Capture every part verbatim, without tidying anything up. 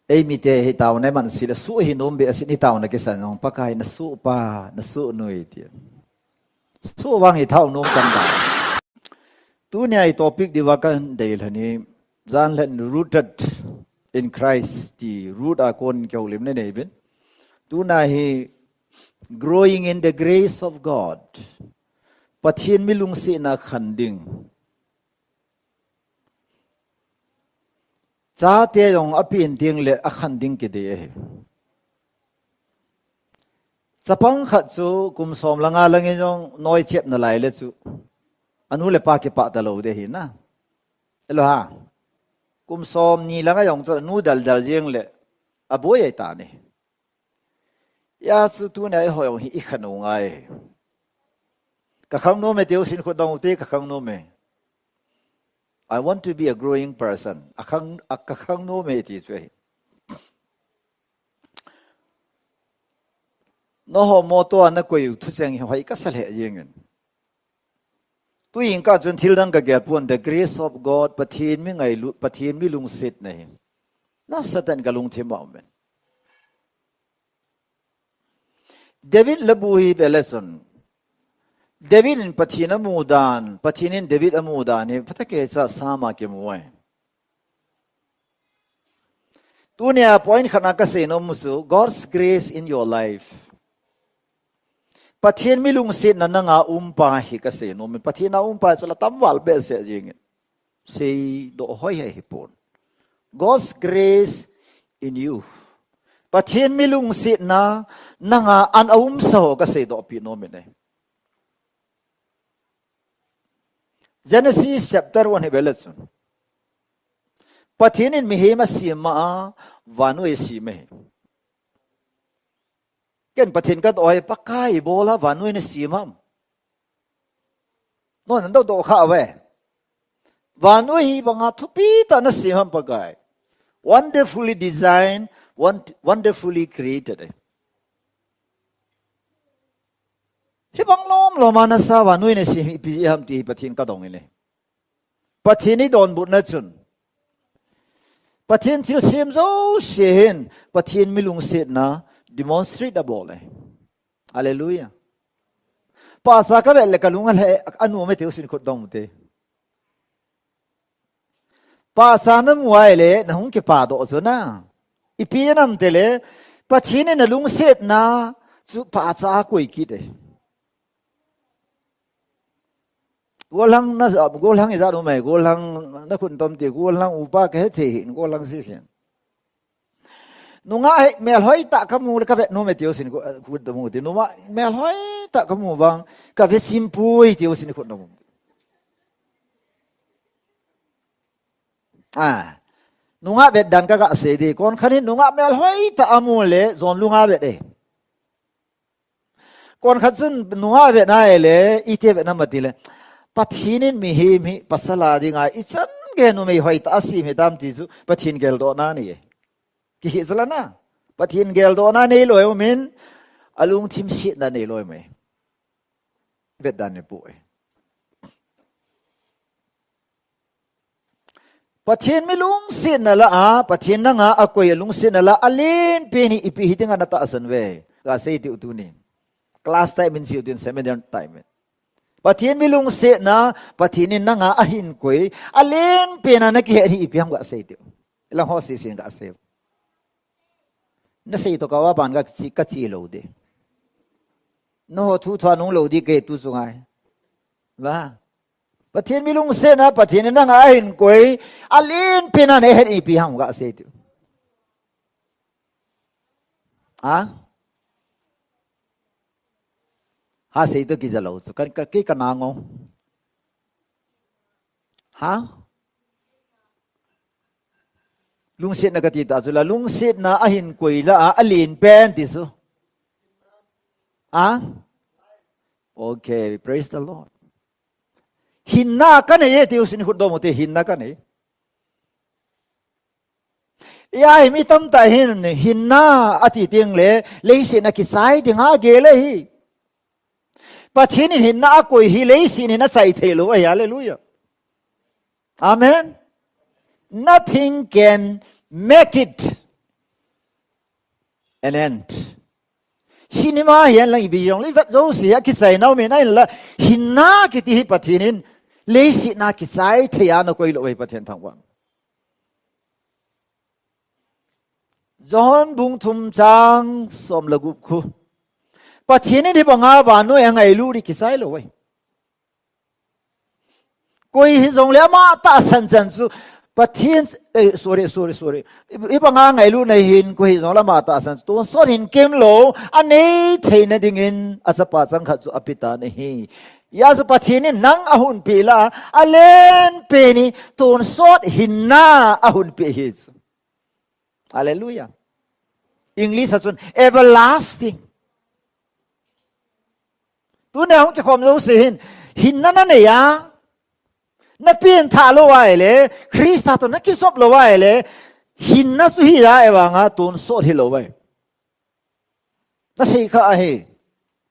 Ei mite hi tauna i man si le suh hi num beh a sin hi tauna kisan zong Pakai na suh pa, na suh nui ti. Suh vang hi thau num kan ta. Tunia i topic diva kan dei lhani zan lhen rooted in Christ ti root a kon kyo lim ne nei bin. Tuna hi growing in the grace of God. Pathian mi lungsiatna khan ding. Chate zong a pin ding le a khan ding kidei ahi. Chapang khat cu kum sawm le nga langin zong nawi ciapna lai le cu a nu le pa kipah ta lo deuh hi na. Elo ha. Kum sawm ni langah zong cu a nu daldal ziang le a buai ai ta ni. Ya cu tuna i hoih hong hi i khan uh ngai. Ka khang nuam e teu sin khut dong uh te ka khang nuam e. I want to be a growing person. A khang, a ka khang nuam e ti cu ahi. No ho mawtaw a na koi uh thuceng hi hoih ka sa leh zingin. Tuing ka cun thil dang ka gel puan the grace of God, Pathian mi ngailut, Pathian mi lungsit na hi. Na satan ka lungthim a um in. David labu hi vele cun David in Pathian a mu dan, Pathian in David a mu dan hi phatake ca sama kimu ai. Tunia point khatna ka sei nom cu God's grace in your life. Pathian mi lungsiatna nanga umpa hi ka sei nom. Pathian a umpa cu la tamval beh seh zingin. Sei dawh hoi hei hi pun. God's grace in you. Pathian mi lungsiatna nanga an a um saho ka sei dawh pi nom in ei. Genesis chapter one hi vele cun Pathian in mihim a sim a vanui a sim hi. Ken Pathian ka dawh hi Pakai i bawl a vanui na sim ham. Nawn an dawh dawh kha ve. Vanui hi banga thupi ta na sim ham Pakai. Wonderfully designed, won-, wonderfully created. Hi bang lawm lawm a na sa vanui na sim hi pi ham ti hi Pathian ka dong in ei. Pathian i dawnbutna cun Pathian thilsiam zosia hin Pathian mi lungsiatna demonstrate a bawl ei. Halleluiah. Pahsa ka vet le ka lung a leh a nuam e teu sin khut dong te. Pahsa na mu ai le na hung kipah dawh cu na. I pi a nam te le Pathian in a lungsiatna cu pahsa a koi kit ei. Gualhang na, gualhang i zat um ei, gualhang na khun tom ti, gualhang upa ka he thei hin, gualhang si sin. Nungah hei melhoi tah ka mu le ka vet nuam e teu sin khut dong mu ti, nungah melhoi tah ka mu bang ka vet simpui teu sin khut dong mu. Ah, nungah vet dan ka gah sei di, kon khan hin nungah melhoi tah a mu le zon lunga vet ei. Kon khat cun nungah vetna e le, i te vetna mati le. Pathian in mihim hi pasal a dinga i can gen numei hoih ta a sim hi tam ti cu Pathian geldawhna nei e. Kihih cala na. Pathian geldawhna nei lo e um in a lungthim siatna nei lo e um e. Vetdan ni pu e. Pathian mi lungsiatna la a, Pathian nanga a koi a lungsiatna la a lenpi ni ipi hi dingah na tahsan ve. Ka sei ti uh tuni. Class time in si uh tin seminar time in. Pathian mi lungsiatna, Pathian in nanga a hin koi a lenpi na na kihet hi ipi ham ka sei ti uh. Lang ho si sin ka sei uh. Na sei to ka wa pan ka ci, ka ci lo di. Na ho thu thua nung lo di ke tu cu ngai. La. Pathian mi lungsiatna, Pathian in nanga a hin koi a lenpi na na het ipi ham ka sei ti. Ha? Ha sei to kiza lo cu. Kan ka ki ka na ngo. Ha? Lungsiatna ka ti ta cu la lungsiatna a hin koi la a, a lin pen ti su. Ha? Okay, praise the Lord. Hinna ka nei e ti uh sin khut dawm uh te hinna ka nei. Ya hi mi tamtah hin hinna a ti ting le leisin a kisai ding a gel ahi. Pathian in hinna a koi hi leisin hin a sai thei lo ahi. Halleluiah. Amen. Nothing can make it. an end. Cinema hi hen lang, i video zong le i vet zosia a kisaina om in, a in la hinna kiti hi Pathian in leisitna kisai thei a na koi lo hi, Pathian thangvahna. John bung thum cang sawm le guk khu, Pathian in hih banga vannoi a ngailut ding kisai lo hi. Koi hi zong le amah tahsan ciang cu Pathian, eh, sorry, sorry, sorry. Hih banga ngailut na hi in koi hi zong le amah tahsan cu tonsawt hin kem lo a nei theihna dingin a Capa cang khat cu a pia ta na hi. Hih ah cu Pathian in nang a hunpih la a len pen hi, tonsawt hinna a hunpih hi cu. Halleluiah. English ah cun everlasting. Tuni a hong kikhawm zosia hin hinna na nei a, na pianthah lo a hi le, Khrista tawh na kizop lo a hi le, hinna cu hi a, e vanga tonsawt hi lo a hi. Na sei kha ahi.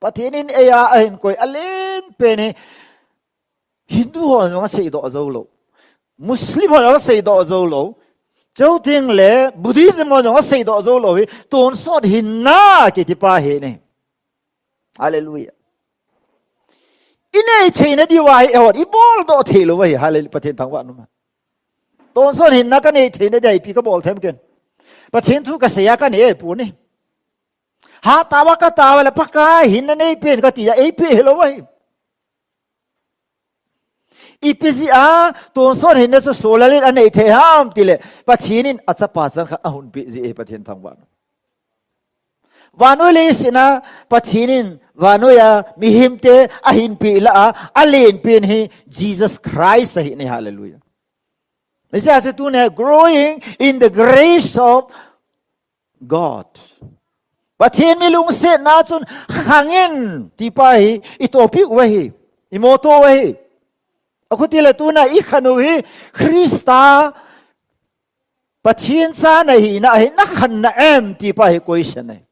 Pathian in ei a a hin koi a len pen hi. Hindu hawn zong a sei dawh zo lo. Muslim hawn zong a sei dawh zo lo. Coting le Buddhism hawn zong a sei dawh zo lo hi. Tonsawt hinna kitipa hi ni. Halleluiah. I nei theihna dih uh a hi, e hawn i bawl dawh thei lo a hi. Halleluiah. Pathian thangvahna um a. Tonsawt hinna ka nei theihna dih a hi pi ka bawl them ken. Pathian thu ka sei a ka nei e pu ni. Ha tawa ka tawa le Pakai hinna nei pen ka ti a ei pi hi lo a hi. I pi zia tonsawt hinna cu sualal in a nei thei ham ti le Pathian in a Capa cang khat a hunpih zia hi Pathian thangvahna. Vannoi leisitna Pathian in vannoi a mihingte a hinpih la a, a len pen hi Jesus Christ a hi ni. Halleluiah. Ni sia cu tuni growing in the grace of God. Pathian mi lungsiatna cun khang in tipa hi i topic uh a hi, i motto uh a hi. A khuti le tuna i khan uh hi Khrista Pathian ca na hihna ahi na khan na em tipa hi question a hi.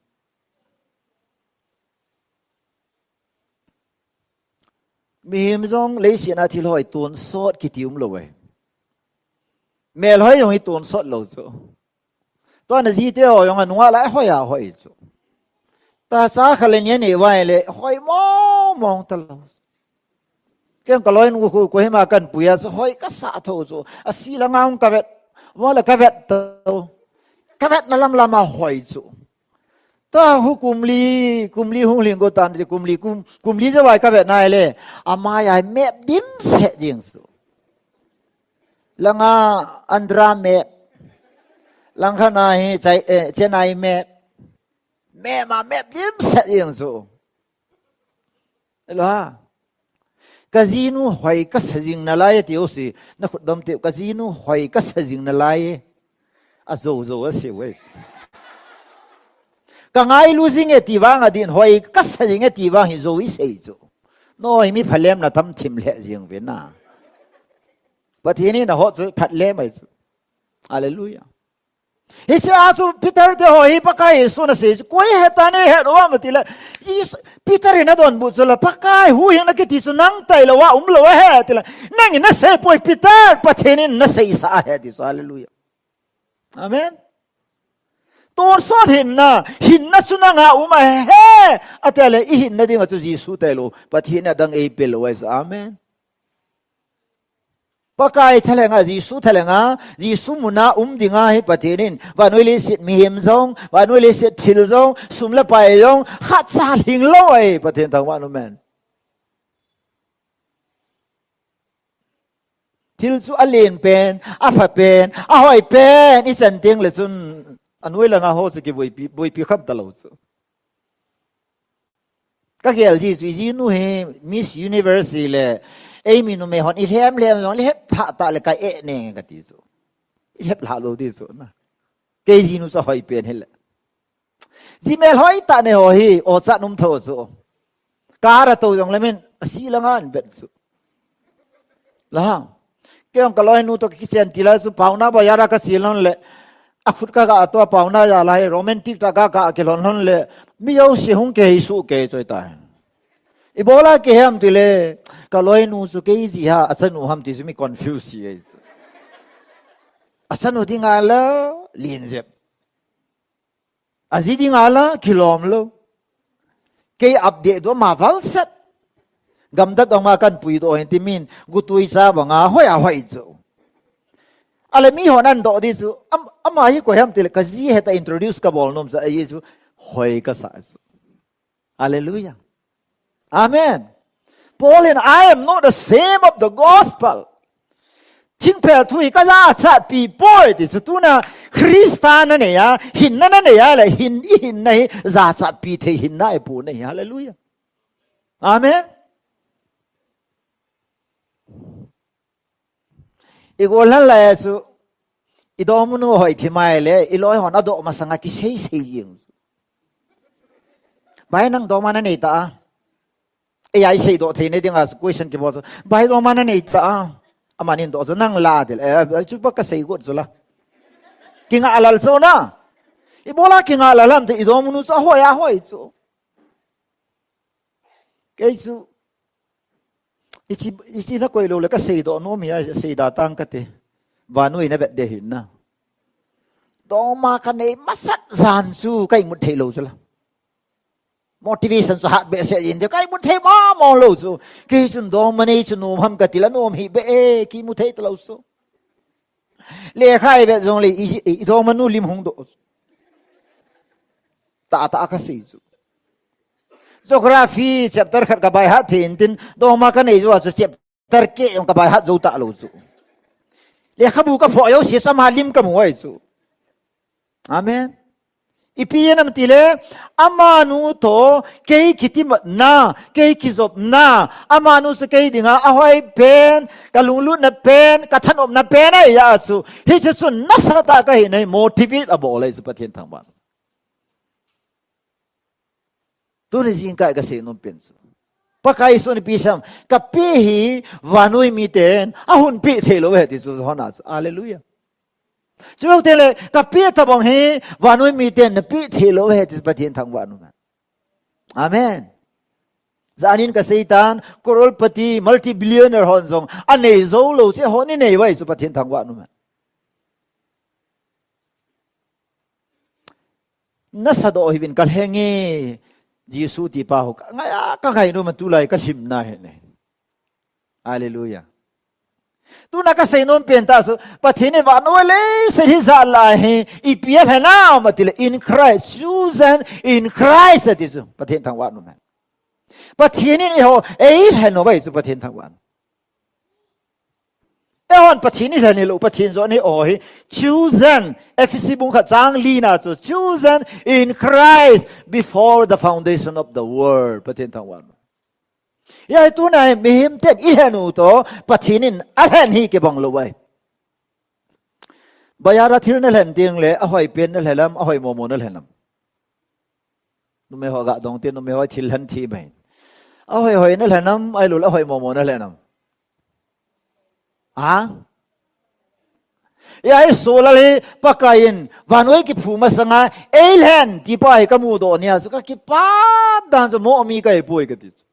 Mihing zong leisitna thil hoi tonsawt kiti um lo a hi. Melhoi zong hi tonsawt lo cu. Tua na zite haw zong a nungah lai hoi a hoi cu. Ta ca kha le nia nei vai le hoi mawngmawng ta lo. Keng ka lawinu khu Kohima kan pui a cu hoi ka sah tho cu. A si la ngang ka vet. Maw le ka vet to. Ka vet na lamlam a hoi cu. Ta hu kum li, kum li hung hling ko tan ti kum li, kum, kum li zawai ka vet nai le. A mai ai mep dim seh ding cu. Langa Andhra map. Langkhana hi Chai-, eh, Chennai map. Map a map dim seh ding cu. Elo ha. Ka zinu hoi ka sa zing na lai a ti uh si. Na khut dom teuh ka zinu hoi ka sa zing na lai. A zo zo a si uh e. Ka ngai lu zing e ti vang a din hoi ka sa zing e ti vang hi zo i sei cu. Nawi mi phalem na tam thim leh zing ve na. Pathian in a hawh cu phat lem ai cu. Halleluiah. Hi si a cu Peter te haw hi Pakai Jesu na sei cu koi he ta ne he lo a ma ti le. Jesu, Peter in a don bu cu la Pakai hu hing na kiti cu nang tai lo a um lo a he ti le. Nang in na sei poi Peter Pathian in na sei sa a he ti cu. Halleluiah. Amen. Tonsawt hinna, hinna cu nang a um a he. A ti le i hinna ding a cu Jesu tai lo. Pathian a dang ei pe lo a hi cu. Amen. Pakai thaleng a, Jesu thaleng a, Jesu mun a um ding a hi Pathian in, vannoi leiset mihim zong, vannoi leiset thil zong, sum le pai zong, khat ca hling lo a hi Pathian thangvahna um hen. Thil cu a len pen, a pha pen, a hoi pen, i can tiang le cun a nuai langa haw cu kibuaipi, buaipi kham ta lo cu. Ka gel zi cu i zinu hi Miss Universe le ei mi numei hon i hlem hlem zong i hlep thah ta le ka eh neng ka ti cu. I hlep hlah lo ti cu na. Kei zinu cu a hoi pen hi le. Zi mel hoi ta ne haw hi aw ca num tho cu. Ka ra to zong le min a si la ngan bet cu. Lahang. Kei hong ka lawinu tawh ka kician ti lai cu pauna bawh yara ka si lon le a khut ka gah tua pauna ya lai romantic ta ka gah kilon lon le mi yo si hong kei suh kei coi ta. I bawla kei hem ti le ka lawinu cu kei zi ha a canu ham ti cu mi confuse si ei cu. A canu ti ngai la lin zep. A zi dinga la kilawm lo. Kei update duh ama valsat. Gamtat dong ma kan pui duh hin ti min gutui sa banga hoih a hoih cu. A le mi hon an dawh di cu. Am, ama hi koi ham ti le ka zi heta introduce ka bawl nuam sa a hi cu. Hoi ka sa cu. Hallelujah. Amen. Paul in, "I am not ashamed of the gospel." Thingphel thu hi ka zacatpi pawi ti cu tuna Krista na nei a, hinna na nei a le hin i hinna hi zacatpi thei hinna i pu na hi. Hallelujah. Amen. I gual hlan lai cu i dawmunu hoih thimai le i lawi hon a dawh masanga kiseisei zing. Bai nang dawma na nei ta a. Ei ai sei dawh thei nei dinga cu question kibawl cu. Bai dawma na nei ta a. Amah nin dawh cu nang la dil. Eh, cu pa ka sei guat cu la. Kingah lal cu na. I bawla kingah lal lam te i dawmunu cu a hoih a hoih cu. Kei cu i ci, i ci na koih lo le ka sei dawh nuam hi a sei da tang ka ti. Vanui na vet de hin na. Dawma ka nei masat zan cu ka i mut thei lo cu la. Motivation cu hat behseh in ka i mut thei mawmaw lo cu. Kei cun dawma nei cu nuam ham ka ti la nuam hi beh e ki mu thei ta lo cu. Lekha i vet zong le i, i, i dawmanu lim hong dawh. Tata ka sei cu. Geography chapter khat ka bai hat thei in tin dawma ka nei zua cu chapter ke ka bai hat zo ta lo cu. Lekhabu ka phawh yo si sama lim ka mu ai cu. Amen. I pi nam ti le amanu thaw kei kitimatna, kei kizopna, amanu cu kei dinga a hoih pen, ka lunglutna pen, ka thanopna pen a i a cu. Hi cu cun nasa ta ka hi nei motivate a bawl ei cu Pathian thangban. Tuni zingkai ka sei num pen cu Pakai sun i pi sam ka pi hi vanui mi ten a hun pi thei lo he ti cu hona cu. Hallelujah. Cu lo te le ka pi tabang hi vanui mi ten na pi thei lo he ti Pathian thangvah num. Amen. Zanin ka seitan crorepati multi-billionaire hon zong a nei zo lo ci hon i nei vai cu Pathian thangvah num. Nasa dawh hi vin ka hleng e. Jesu tipa ho ka ngai a ka ngai num a tulai ka hlimna he ne. Hallelujah. Tuna ka sei num pen ta cu Pathian in vah nua lei se hi zah lai hi i pia hlenam a ti le in Christ, chosen in Christ a ti cu Pathian thangvah num he. Pathian in i ho ei hlen nua vai cu Pathian thangvah num. E hon Pathian i hlen hi lo Pathian zawh ni aw hi chosen Efesi bung khat cang lina cu chosen in Christ before the foundation of the world Pathian thangvah num. Ia hi tuna hi mihim ten i hlen uh tawh Pathian in a hlen hi kibang lo ai. Bayara thil na hlen ding le a hoi pen na hlen lam a hoi mawmaw na hlen lam. Numei hoi gah dong tin numei hoi thil hlen thi mai. A hoi hoi na hlen lam ai lul a hoi mawmaw na hlen lam. A ia hi sulal hi Pakai in vanoi kiphu masanga ei hlen tipa hi ka muh dawh nia cu ka kipat dan cu mawh mi ka hi puai ka ti cu.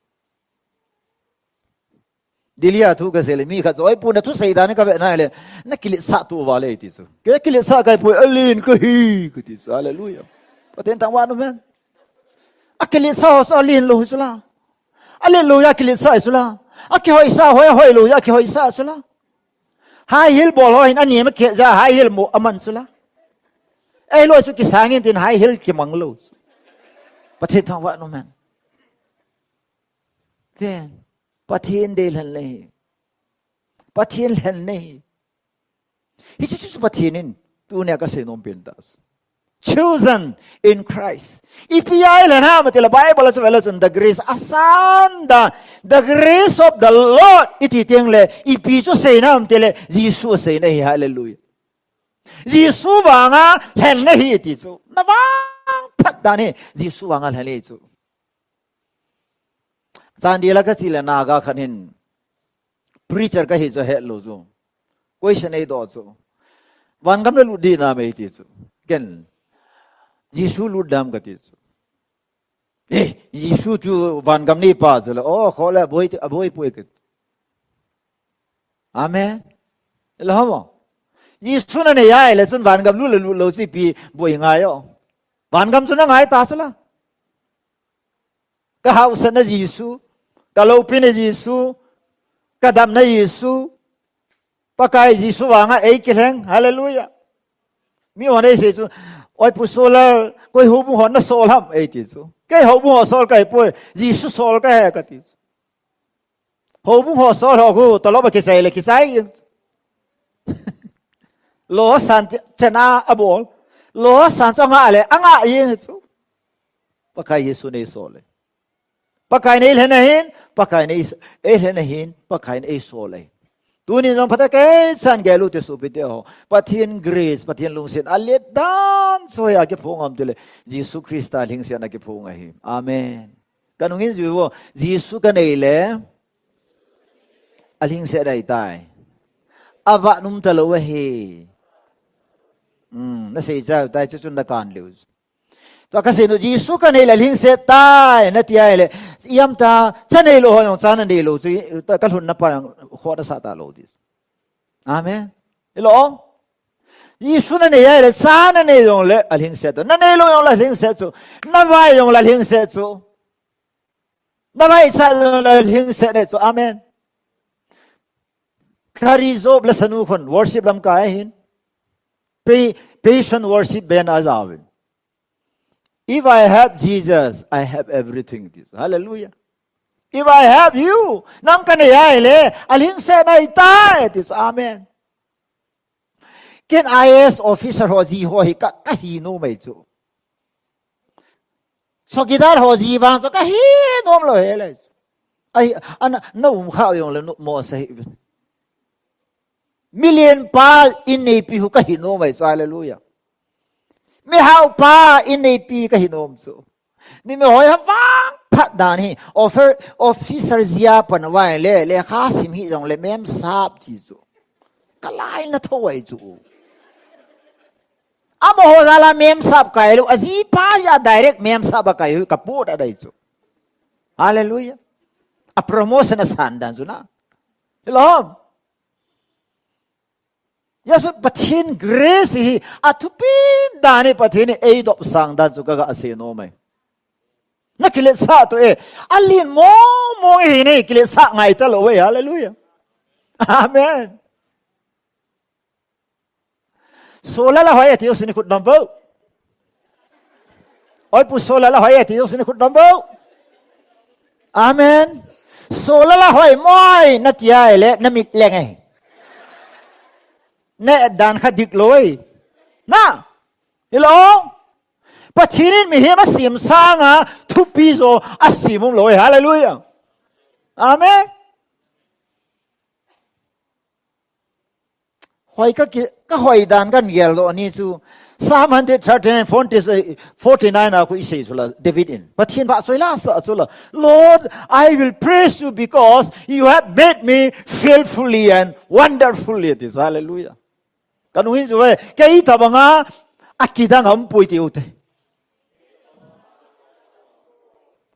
Dilia thu ka sei le mi khat zawi puna thu sei dan ka veh nai le na kilitsah tu va le ti cu. Ke kilitsah kai pui a lin ka hi ka ti cu. Hallelujah. Pathian tang wan men. A kilitsah ho cu a lin lo hi cu la. A lin lo ya kilitsah hi cu la. A kihoisah ho ya hoi lo ya kihoisah cu la. Hai hil bawl ho hin a nim a khe ja hai hil mu a man cu la. Ei lo cu kisangin tin hai hil kimang lo. Pathian tang wan men. Ven. Pathian dei hlen le hi. Pathian hlen le hi. Hi cu cu Pathian in tunia ka sei nuam pen ta. Chosen in Christ. I pi ai hlen ha mati la Bible a cu vela cun the grace a san dan. The grace of the Lord i ti tiang le i pi cu sei na mati le Jesu a sei na hi hallelujah. Jesu vanga hlen na hi i ti cu na vang phat dan hi Jesu vanga hlen hi cu. Candila ka cih le naga khat hin preacher ka hi cu a heh lo cu. Question ei dawh cu. Vangam le lut dih na mei ti cu. Ken Jesu lut dam ka ti cu. Eh, Jesu cu vangam ni pa cu le aw khawh le a buai puai ka ti. Amen. Le hawm aw. Jesu na nei ai le cun vangam lut le lut lo ci pi buai ngai aw. Vangam cu na ngai ta sala. Ka hauhsatna Jesu, ka lopina Jesu, ka damna Jesu, Pakai Jesu vangah ei kileng. Halleluiah. Mi hawn ei sei cu, oi pu Saul, koi hobung hawn na sawl ham ei ti cu. Kei hobung hawn sawl ka hi puai, Jesu sawl ka he ka ti cu. Hobung hawn sawl hawn hu, tawlop a kisai le kisai ing. Law san cena a bawl. Law san cu a ngah le a ngah ing cu. Pakai Jesu nei sawl le. Pakai nei hlen ahin, Pakai nei ei hlen ahin, Pakai nei sawl ei. Tunin zong phate kei san gel uh ti supite aw. Pathian grace, Pathian lungsiat a liat dan sawi a kiphung am ti le. Jesu Krista lhingsian a kiphung ahi. Amen. Ka nungin zui vo, Jesu ka nei le a lhingsiat ai tai. A vah num ta lo ahi. Na sei cau tai cu cun na kan liu. Tua ka sin uh Jesu ka nei le lhingset tai na ti ai le iam ta ca nei lo hoi hong ca na nei lo cu ka hlun na pa hong khawh na sa ta lo ti. Amen. I lo ong Jesu na nei ai le ca na nei zong le a lhingset tu na nei lo zong le a lhingset cu na vai zong le a lhingset cu na vai ca zong le a lhingset ne cu. Amen. Khari zop le sanu khon worship lam kai hin. Patient worship ben a zau in. If I have Jesus, I have everything. Halleluiah. If I have you, nang ka nei ai le a lhingset na i tai ti. Amen. Ken I A S officer haw zi haw hi ka hi no mai cu. Sokidar haw zi vang cu ka hi nuam lo he le. Ai ana na um khau yong le nuam sa hi. Million pa in nei pi hu ka hi nuam ai cu. Halleluiah. Mihau pa in nei pi ka hi nuam cu. Ni mi hoi ha vang phat dan hi offer officer zia pan vai le le kha sim hi zong le mem sap ti cu. Ka lai na tho ai cu. A maw ho zala mem sap kai lo a zi pa ya direct mem sap a kai hu ka put a dai cu. Halleluiah. A promotion a san dan cu na. Hello. Yesu Pathian grace hi a thupi dan hi Pathian hi ei dop sang dan cu ka ga a se no mai. Na kilet sa tu e a lin mong mong hi nei kilet sa ngai ta lo e. Halleluiah. Amen. Sola la hoi a ti usini khut dom bo. Oi pu sola la hoi a ti usini khut dom bo. Amen. Sola la hoi moi na ti ai le na mit leng ei. Na et dan kha dik lo ei. Na. Hi lo. Pathian in mihim a sim sanga thupi zo a sim um lo ei. Halleluiah. Amen. Hoi ka ki ka hoi dan kan gel lo ni cu. Psalm hundred thirty nine forty nine a ku i sei cu la David in Pathian va soi la sa cu la Lord, I will praise you because you have made me fearfully and wonderfully. Ti cu. Halleluiah. Ka nung hin cu ve kei ta banga a kidang a um pui ti u te.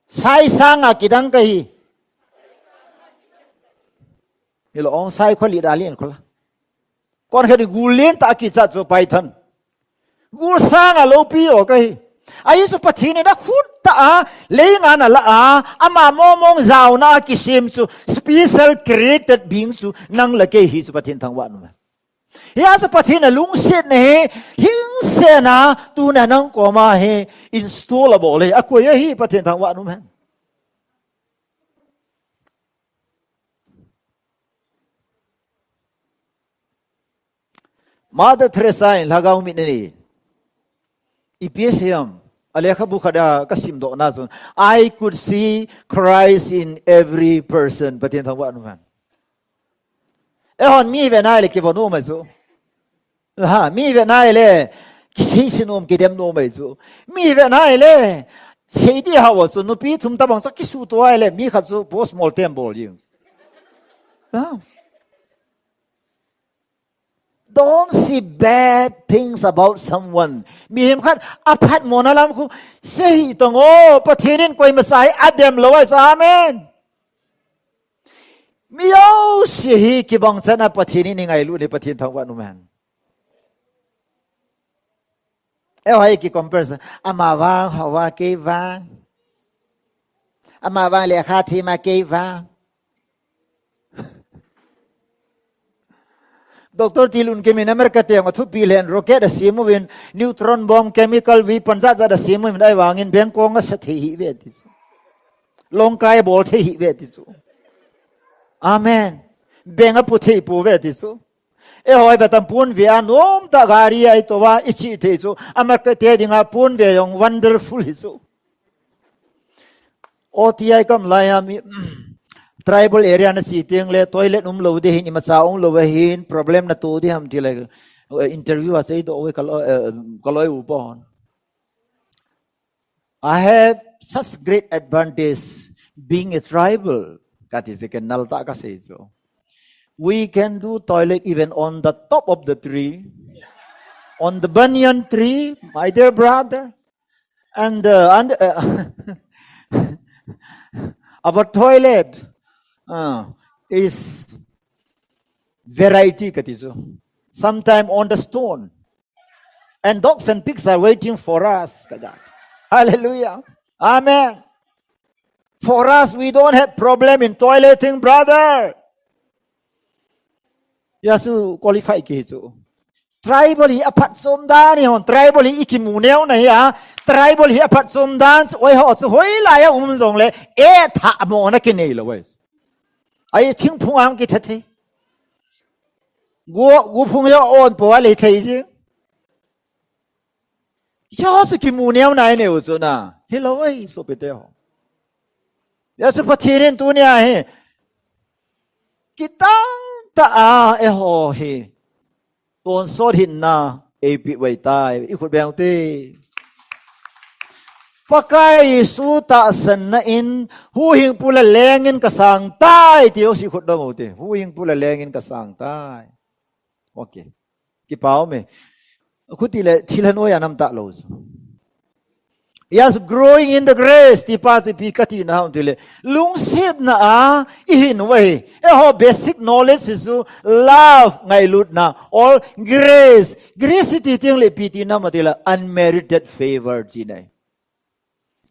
Sai sang a kidang ka hi. Hi lo ong sai khua lih da lian khua la. Kuan khat i gul lian ta a kicah cu paithan. Gul sang a lopi aw ka hi. A hi cu Pathian in a khut ta a lei ngan a la a ama mawngmawng zauna a kisim cu special created being cu nang la kei hi cu Pathian thangvah nuam. Hi a cu Pathian a lungsiat na hi hingsen a tuna nang kawma hi install a bawl hi a kuai a hi Pathian thangvah nuam hen. Mother Teresa in hlagau mit a ni. I P S M a lekhabu khat a ka simdawhna cun I could see Christ in every person. Pathian thangvah nuam hen. E hon mi ve nai le kivo nuam ai cu. Ha, mi ve nai le kisei si nuam kidem nuam ai cu. Mi ve nai le sei ti hau cu nupi thum tabang cu kisu tuai le mi khat cu post mortem bawl ding. Ha. Don't see bad things about someone. Mihim khat a phat mawna lam khu sei hi tong aw Pathian in koi masa hi a dem lo ai cu. Amen. Mi yo si hi kibang can a Pathian in i ngai lu ni Pathian thangvah nuam hen. Eh, hoi ki comparison. Ama vang hau a, kei vang. Ama vang lekha thei ma, kei vang. Doctor Tilun Kim in America teng a thupi len rocket a siam uh in, neutron bomb, chemical weapon zat zat a siam uh in, ai vangin bengkong a sa thei hi ve ti chu. Longkai a bawl thei hi ve ti chu. Amen. Beng a pu thei pu ve ti chu. E hoi ve tam pun ve a nuam ta gari ai to va i chi thei chu. America te dinga pun ve yong wonderful hi chu. O T I kam lai a mi, tribal area na si tiang le toilet um lo de hin, i macha um lo ve hin, problem na to de ham ti le, eh, interview a sei do we ka lo, eh, ka loi u pon. I have such great advantage being a tribal. Ka ti se ken nal ta ka sei so. We can do toilet even on the top of the tree, on the banyan tree, my dear brother. And, uh, and, uh, our toilet, uh, is variety ka ti chu. Sometime on the stone. And dogs and pigs are waiting for us. Ka ga. Hallelujah. Amen. For us, we don't have problem in toileting, brother. Yesu qualify ki chu. Tribal hi a phat sum dan hi hon, tribal hi i kimu neu na hi a, tribal hi a phat sum dan chu, oi ho chu hoi lai a um zong le, e tha mo na ki nei lo wai. Ai thing phung ang ki that hi. Gu, gu phung yo on po a le thei ji. Cho su kimu neu nai neu chu na. Hello, ei, so pete ho. Ya su Pathian in tu ni a hi. Kitang ta a e ho hi. Ton sot hin na. Ei pi wai tai. I khut beng te. Pakai Yesu ta san na in. Hu hing pula leng in ka sang tai. Ti ho si khut do mo te. Hu hing pula leng in ka sang tai. Okay. Kipa om e. Khuti le thil han oi a nam ta lo. Yes, growing in the grace. Ti pa chu pi ka ti na ham ti le. Lungsiatna a i hin vai. E ho basic knowledge si chu love ngailutna. Or grace. Grace ti tiang le pi ti na ma ti la unmerited favor ci nai.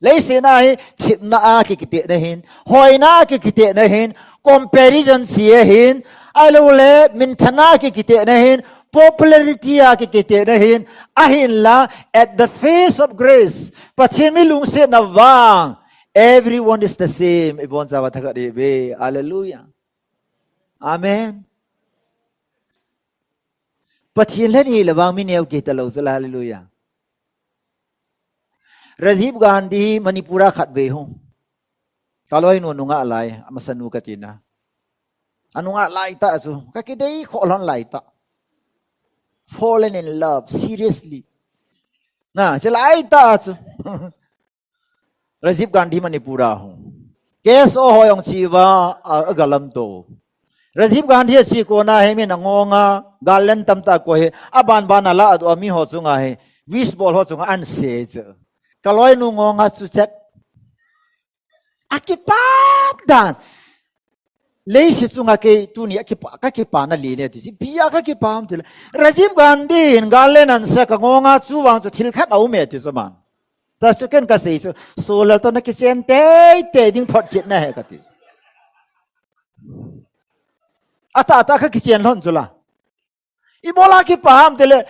Leiset na hi thipna a kikiteh na hin, hoina a kikiteh na hin, comparison ci a hin, ai lo le minthana a kikiteh na hin, popularity a kikiteh na hin, a hin la at the face of grace. Pathian mi lungsiatna vang, everyone is the same. I bon sa va thakhat i ve. Hallelujah. Amen. Pathian le ni le vang mi neu kita lo sa la. Hallelujah. Rajiv Gandhi Manipur a khat ve hong. Ka loi nu nungah lai, a masa nu ka tina. A nungah lai ta chu, ka kidei khoh lon lai ta. Fallen in love, seriously. Na, ci lai ta chu. Rajiv Gandhi Manipur a hong. K S O hoi hong ci va, a, a galam to. Rajiv Gandhi a ci ko na he min a ngonga, galen tam ta ko he, a ban ban a la a du a mi ho chunga he, wish ball ho chunga an se che. Ka loi nu ngonga chu chet. A kipat dan. Leiset chunga kei tuni a kipa, ka kipa na li ne ti ci. Bia ka kipa am ti le. Rajiv Gandhi in galen an se ka ngonga chu vang chu thil khat a um e ti chu man. Ta chu ken ka sei chu. Solal to na kichen tei tei ding phot chet na he ka ti. A ta ta ka kichen lon chu la. I bola kipa ham te le,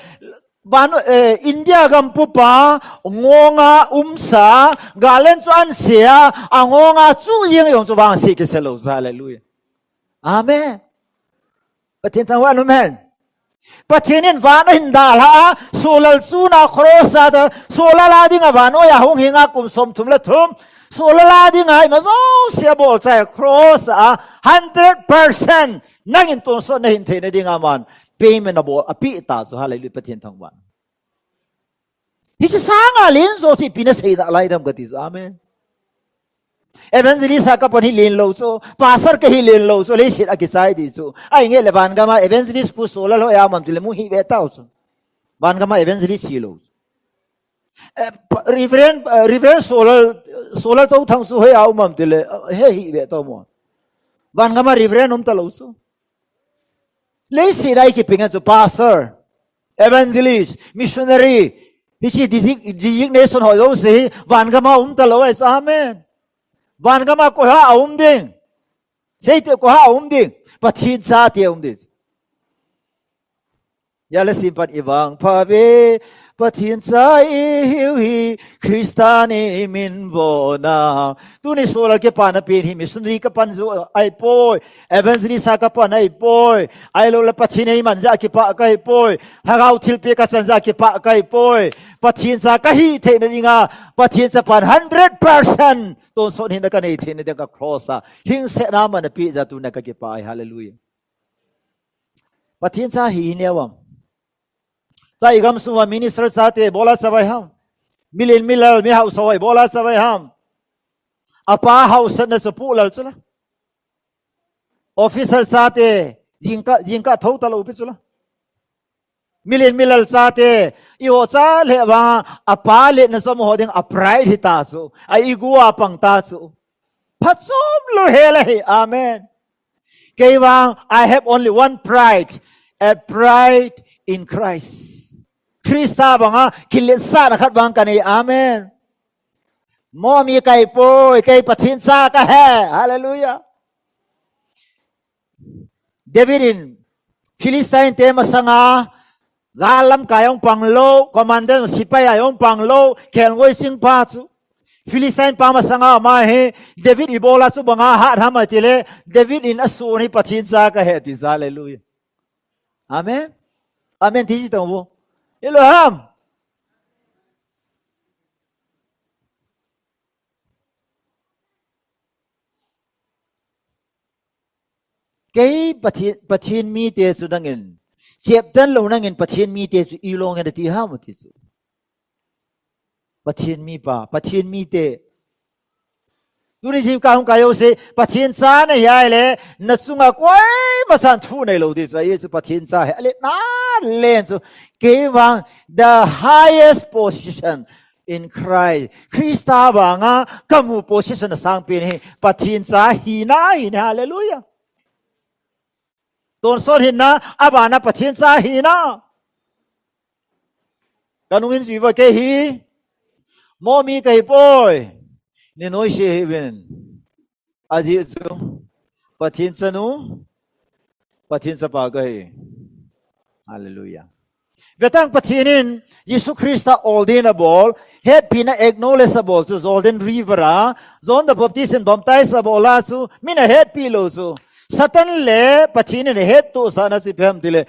van, eh, India gam pupa, ngonga umsa, galen chu an sia, a ngonga chu yeng yong chu vang si kise lo sa, hallelujah. Amen. Pathian thang wan amen. Pathian in van a hin dal ha, sulal suna cross a ta, sulal a ding a van oi a hung hinga kum som thum le thum, sulal a ding a ima zo sia bol chai cross a, hundred percent. Nangin tonsot na hin theihna ding a man payment a bawl a pih ta chu, hallelujah, Pathian thangvahna. Hi ci sanga len zo ci pi na sei dah lai dam ka ti chu, amen. Evangelist a ka pan hi len lo chu, pastor ka hi len lo chu, leiset a kichai ti chu. Ai nge le van gama evangelist pu solar lo ya mam ti le mu hi ve tau chu. Van gama evangelist hi lo chu. Eh, pa-, Reverend, eh, Reverend Solal, Solal To Thang cu hoi a um am ti le, eh, he hi ve to maw. Van gama Reverend um ta lo cu. Leiset a i kiping a cu pastor, evangelist, missionary, Hih ci designation hoih zo si hi, vangam a um ta lo ahi cu. Amen. Vangam a koi ha a um ding? Seite koi ha a um ding? Pathian cate a um ding. Ya le simpat i vang pha ve, Pathian ca i hiu hi, Khrista ni min vawna. Tuni sual a kipahna pen hi, missionary ka pan zu ai poi, evangelist a ka pan ai poi, ai lo le Pathian ei man za kipah kai poi, hagau thilpi ka can za kipah kai poi. Pathian ca ka hi theihna dinga, Pathian ca pan hundred percent tonsot hina ka nei theihna dinga ka cross a hingsetna man a pi za tuna ka kipah ai. Hallelujah. Pathian ca hi hi neu am? Tua i gam sungah minister cate bawla cavai ham? Milian milal mi hausa hoi bawla cavai ham? A pa hausetna cu puhlal cula. Officer cate zingkah, zingkah tho ta lo pi cula. Milian milal cate i hawh ca leh vanga a pa letna cu a hawh ding a pride hi ta cu. A ego a pang ta cu. Phacawm lo hel ahi. Amen. Kei vang, I have only one pride, a pride in Christ. Khrista banga kiletsahna khat vang ka nei. Amen. Mawmi kai poi, kei Pathian ca ka he. Hallelujah. David in Philistine te masanga gal lamkai hong pang lo, commander sipai ai hong pang lo, khelngoi singpa cu. Philistine pa masanga amah hi David i bawla cu banga hat ham a ti le, David in a sun hi Pathian ca ka he ti za. Hallelujah. Amen. Amen ti ci tong bu. Hi lo ham? Kei Pathian, Pathian mite cu nangin, ciaptan lo nangin Pathian mite cu i lawngin a ti ham a ti cu. Pathian mipa, Pathian mite. Tuni zim ka hong kai ho si, Pathian ca na hi ai le, na cungah koi masan thu nei lo ti cu, a Jesu Pathian ca hi, a let na len cu, kei vang, the highest position in Christ. Khrista vanga ka mu position a sang pen hi, Pathian ca hi na hi na, hallelujah. Tonsot hi na, a vana Pathian ca hi na. Ka nungin zui va kei hi. Mawmi ka hi poi. Ni noi si hi vin. A zih cu Pathian canu, Pathian capa ka hi. Hallelujah. Vetang Pathian in Jesu Khrista ordain a bawl, hehpihna acknowledge a bawl cu Jordan River ah John the Baptist in baptize a bawl ah cu min a hehpih lo cu Satan le Pathian in a hettuhsahna cu i pem ti le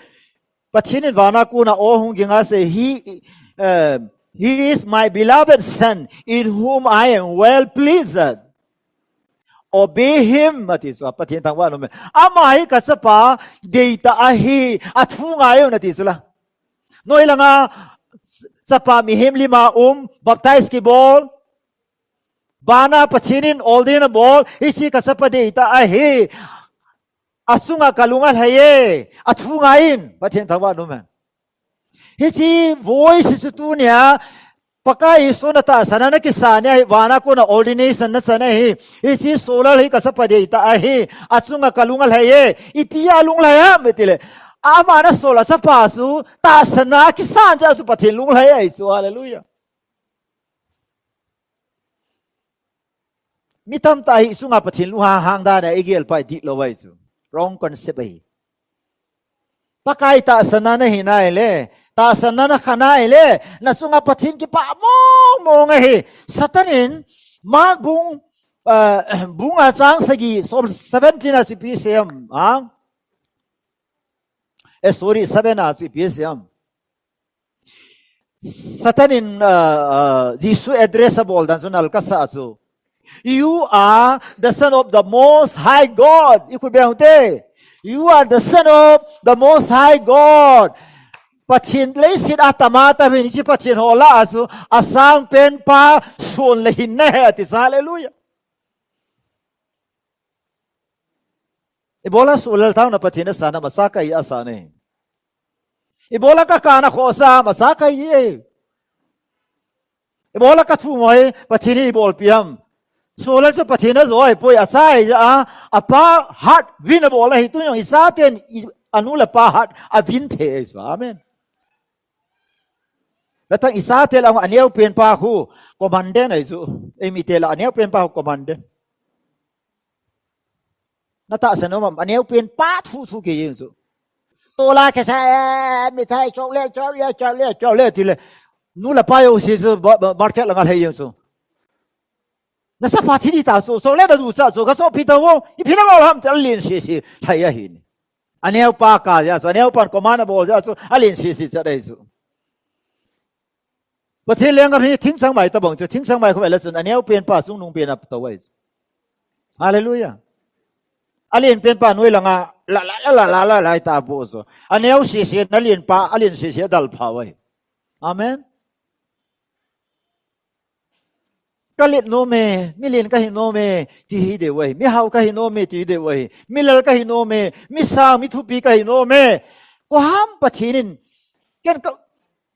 Pathian in vana kunah aw hung ging a si, he, eh, "He is my beloved son, in whom I am well pleased. Obey him," a ti cu, Pathian thangvah nuam e. Amah hi ka capa deita ahi, a thu ngai un a ti cu la. Noi langa capa mihem lima um, baptize kibawl. Vana Pathian in ordain a bawl, hi si ka capa deita ahi. A cungah ka lung a hlei e, a thu ngai in, Pathian thangvah nuam hen. Hi si voice hi cu tunia, Pakai Jesu na tahsan a na kisa nia hi, vana kunah ordination na can ahi. Hi si Saul hi ka capa deita ahi, a cungah ka lung a hlei e, i pi a lung hlei ham, i ti le. Amah na Saul a capa cu, tahsan a kisa cia cu Pathian lung hlei ahi cu, hallelujah. Mi tamtah hi cungah Pathian lunghang hang dan a i gel pai dih lo ahi cu. Wrong concept ahi. Pakai tahsanna na hi nai le, tahsanna na kha nai le, na cungah Pathian kipah mawngmawng ahi. Satan in Mark bung, eh, bung a cang sagih, sawm seventeen a cu pi siam ang. Eh, sorry, seven a cu pi siam. Satan in, uh, uh, Jesu address a bawl dan cu nal ka sa cu. "You are the Son of the Most High God." I khut beng te. "You are the Son of the Most High God." Pathian leisit a tama tamin ci Pathian hawla a cu a sang pen pa suan le hin na he a ti sa. Hallelujah. I bawla sualal thauna Pathian a sa na masa ka hi a sa na hi. I bawla ka kana khawh sa masa ka hi e. I bawla ka thu mawi Pathian hi i bawl piam. Sualal cu Pathian a zaw ai poi a sa ai a, a pa hat vin a bawl ahi tu yong i sa ten i a nu le pa hat a vin thei ai sa. Amen. Tua tang i sate lah a neu penpa khu commandant ahi cu. Ei mite lah a neu penpa khu commandant. Na tahsan om, a neu penpa thu thu kei ing cu. Tawla khe sa, eh, mithai cawk le, cawk le, cawk le, cawk le, ti le. Nu le pa yo si cu, ba, ba, market la nga hlei ing cu. Na sapa thi di ta cu, cawk le na duh ca cu, ka cawk phi ta vo, i phi na bawl ham, ti a lin si si, hlei ahi ni. A neu pa ka zia cu, a neu pan command a bawl zia cu, a lin si si ca dei cu. Pathian leng a mi thingchang mai tabang cu, thingchang mai khuai la cun, a neu penpa cungnung pen a to ai. Halleluiah. A lian penpa nuai langa, la, la, la, la, la, la, la, ta bu cu. A neu sisi, na lian pa, a lian sisi, a dal pha ai. Amen. Ka lian nuam e, mi lian ka hi nuam e, ti hi deuh ai. Mi hau ka hi nuam e, ti hi deuh ai. Mi lal ka hi nuam e, mi sang, mi thupi ka hi nuam e. Kua ham Pathian in, ken ka,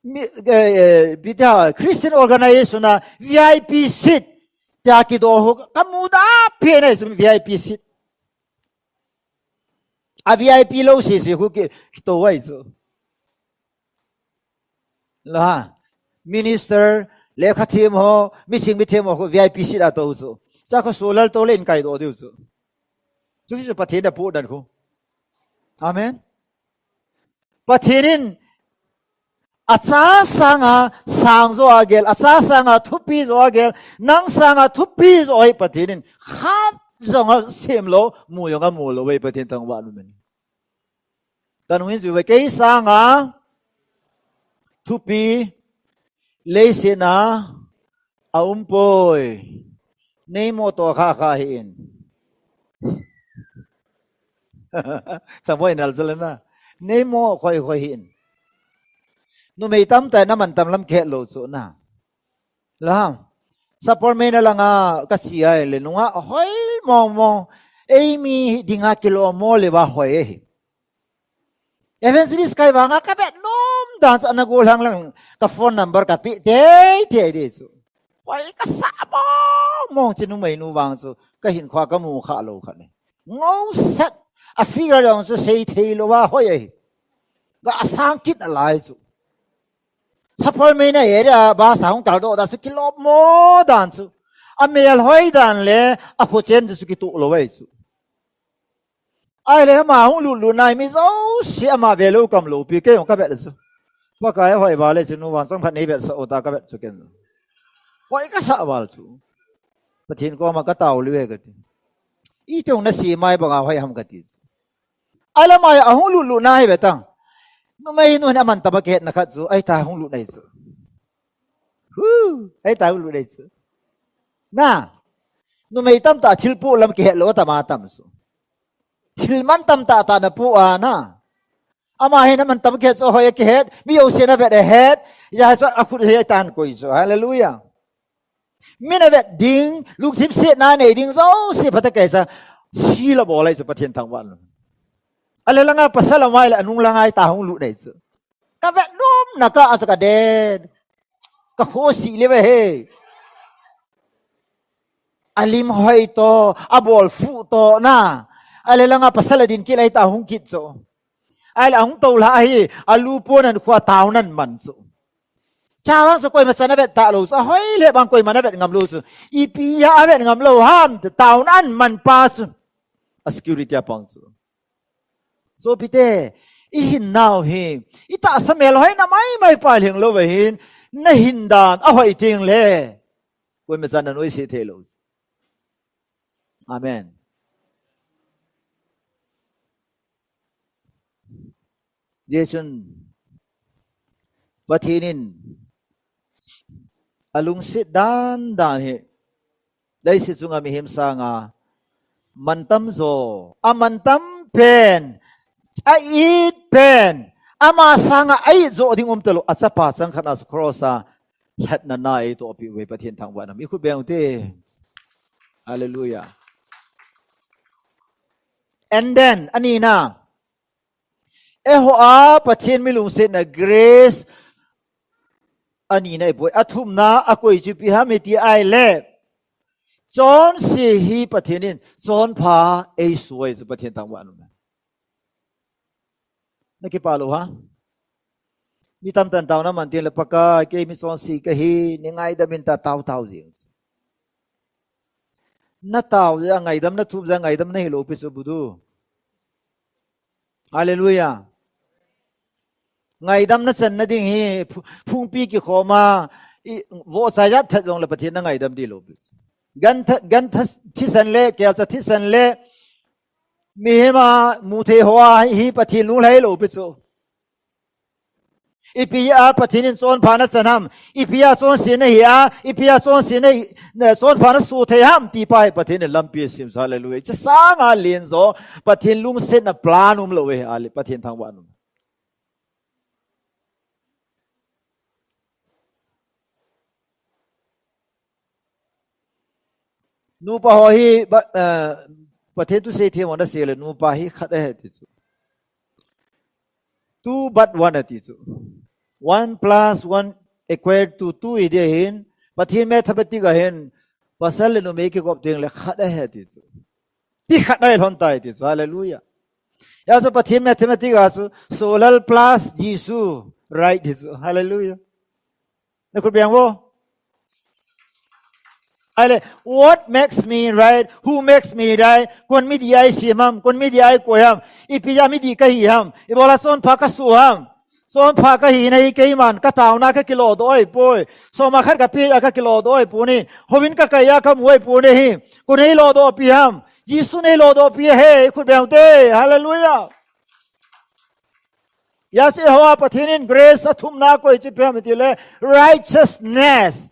mi, eh, eh, bita, Christian organization a V I P seat tia kidaw hu ka mu da phe nei cu V I P seat. A V I P lo sisi hu ki, ki to ai cu. La, minister, lekha thiam ho, mi sing mi thiam ho, V I P seat a to cu. Ca kha sulal to le in kai daw diu cu. Cu si cu Pathian a pu dan khu. Amen. Pathian in a ca sanga sang zaw a gel, a ca sanga thupi zaw a gel, nang sanga thupi zaw hi Pathian in khat zong a sem lo, mu zong a mu lo hi Pathian thangvah numen. Kan hong in zui ve kei sanga thupi leisin a a um poi. Nei mawh tawh kha kha hi in. Thamoi nal zalena. Nei mawh khoi khoi hi in. Numei tamta na man tam lam khet lo cu na. Lam. Sapor mei na langa ka si ai le nunga hoi mawng mawng. Ei mi dinga kilo maw le va hoi e hi. Evangelist kai vanga ka bet lum dan cu a na gol hang lang ka phone number ka pih tei tei dih cu. Hoi ka sa mawng mawng ci numei nu vang cu ka hin khua ka mu kha lo khat ni. Ngo set a figure dong cu sei thei lo a hoi ai. Ka a sang kit a lai cu. Sapol mei na area ba sa hong kal dawh dan cu kilawp maw dan cu. A mel hoi dan le a khuacen cu kituh lo ai cu. Ai le ama hong lutlut nai mi zo si ama ve lo kam lo pi kei hong ka vet cu. Pakai a hoi val le cu nu van cang phat nei vet sa ota ka vet cu ken. Hoi ka sa val cu. Pathian kawma ka tau liu e ka ti. I tong na si mai banga hoi ham ka ti cu. Ai lamai a hong lutlut nai ve tang. Numei nu hin a man tama kihetna khat cu ai ta hong lut nai cu. Hu, ai ta hong lut nai cu. Na, numei tamtah thil puh lam kihet lo a tama tam cu. Thil man tamtah tah na puh a na. Ama hin a man tam kihet cu a hoi a kihet, mi yosia na vet a het, ya cu a khut hi a tan koi cu. Halleluiah. Mi na vet ding, lungthim siatna nei ding zo si phatakei sa, si la bawl ai cu Pathian thangvah lo. A le langa pasal a mai le a nung langai ta hong luh nei cu. Ka vet lum na ka a cu ka den. Ka khuasih live he. A lim hoi tawh, a bawl fuh tawh na. A le langa pasal a din kil ai ta hong kit cu. Ai le a hong to hlah ahi, a lu puan an khua tau nan man cu. Ca bang cu koima can a vet ta lo cu, a hoi le bang koima na vet ngam lo cu. Ipi a a vet ngam lo ham, tau nan man pa cu. A security a pang cu. Sopite, i hin nau hi, i tahsa mel hoi na maimai pai leng lo ve hin, na hin dan a hoi ting le. Koima can na nuai si thei lo cu. Amen. Zia cun Pathian in a lungsit dandan hi leisit cunga mihim sanga mantam zaw, a mantam pen, a it pen, ama sanga a it zawh ding um talo, a capa cangkhat a cross a hlatna na ei tawhpih uh hi Pathian thangvahna mi khut beng uh ti. Halleluiah. And then, a nina, Ehoa Pathian mi lungsetna grace a nina i buai. A thumna a koi cu pi ham i ti ai le cawn si hi Pathian in cawn pha ei suai cu Pathian tangvah nung. Na kipa lo ha? Mi tamtan tauna man ding le, Pakai, kei mi cawn si ka hi, ni ngaidam in, ta tautau zing. Na tau zia ngaidam, na thup zia ngaidam na hi lo pi cu budu. Halleluiah. Ngaidam na can nading hi, phu-, phungpi kikhawm a, i, vawhcai zat that zong le Pathian na ngaidam dih lo pi cu. Gan tha-, gan tha-, thisen le, kelca thisen le, mihim a mu thei haw a hi Pathian lunglei lo pi cu. Ipi a Pathian in cawnpha na can ham, ipi a cawnsi na hi a, ipi a cawnsi na hi, na cawnpha na su thei ham, ti pa hi Pathian in lampi a sim sa, halleluiah. Ci sanga lian zaw, Pathian lungsetna plan um lo e, ale, Pathian thangvah nung. Nupa haw hi, ba-, eh, Pathian thu sei thiam haw na sei le, nupa hi khat a he ti cu. Two but one a ti cu. One plus one equal to two i dia hin, Pathian mathematics a hin, pasal le numei kikop ding le khat a he ti cu. Ti khat a he hlon tai ti cu. Halleluiah. Ya cu Pathian mathematics a cu, Solal plus Jesu, right ti cu. Halleluiah. Na khut beng vo. Ai le, what makes me right? Who makes me right? Kuan mi di ai siam ham? Kuan mi di ai kuai ham? Ipi a mi di ka hi ham? I bawla cawnpha ka su ham? Cawnpha ka hi na hi kei man, ka tauna ka kilawh dawh ai puai. Sawma khat ka pi a ka kilawh dawh ai pu ni. Hovin ka kai a ka mu ai pu ni hi. Kuan ei lawh dawh pi ham? Jesu nei lawh dawh pi a he, khut beng te. Halleluiah. Ya ci haw a Pathian in grace a thumna koi ci piam ti le righteousness.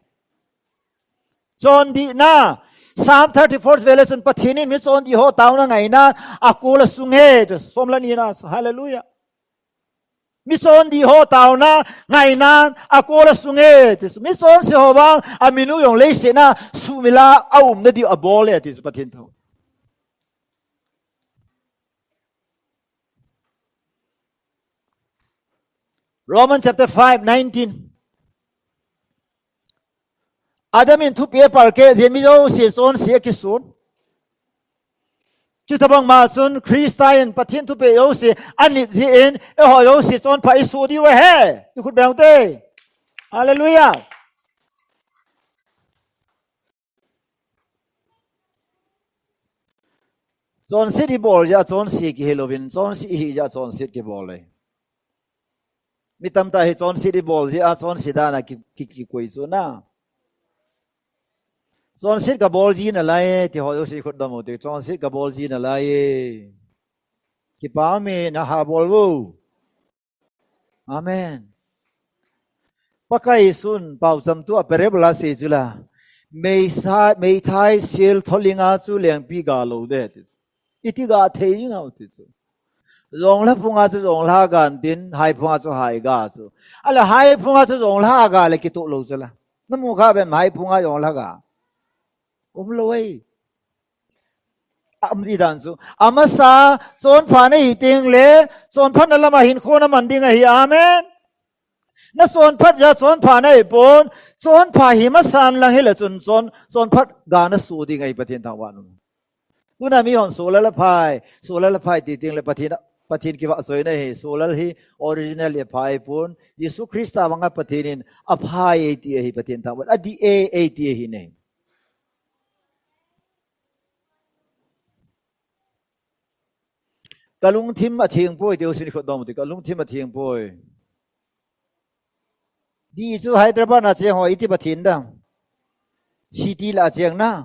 Cawn dihna. Psalm thirty-four vele cun Pathian in mi cawn dih haw tauna ngaina a kul a sung he. Sawm la nina. Halleluiah. Mi cawn dih haw tauna ngaina a kul a sung he. Mi cawn si haw bang a minu yong leisena sumila a um na dih a bawl he ti Pathian tho. Romans chapter five nineteen. Adam in thupi a palkeh zin mi zosi cawn si a kisun. Cuta bangma cun Krista in Pathian thupi zosi a nit zin e haw zosi cawn pha i su diu a he. I khut beng te. Halleluiah. Cawnsit i bawl zia cawnsi kihi loin, cawnsi i hi zia cawnsit kibawl ei. Mi tamta hi cawnsit i bawl zia cawnsi dana ki, ki, kikui cu na. Cawnsit ka bawl zi na lai e, ti haw zosi khut dam uh ti, cawnsit ka bawl zi na lai e. Kipami na ha bawl vo. Amen. Pakai sun paucamtu a parable a si cula, meithai, meithai sil tholinga cu lengpi ga lo de ti. I ti ga thei ding a ti cu. Zongla phunga cu zongla ga tin, hai phunga cu hai ga cu. A le hai phunga cu zongla ga le kituh lo cula. Na mu kha bem hai phunga zongla ga. Um lo ei. A um ti dan cu a masa cawnpha na hi ting le cawnphatna lamah hin khua na man ding ahi. Amen. Na cawnphat zia cawnpha na hi pon, cawnpha hi masa an lang hi le cun cawn, cawnphat ga na su ding ahi Pathian thangvah nung. Tuna mi hon sula la phai, sula la phai ti ting le Pathian, Pathian kivah soi na hi, sula hi original le phai pon, Jesu Krista banga Pathian in a phai ei ti ahi Pathian thangvah, a di ei ei ti ahi nei. Ka lungthim a thing puai, teu sin khot dawm ti, ka lungthim a thing puai. Di cu Hyderabad na ciang haw, i ti Pathian dang. City la ciang na.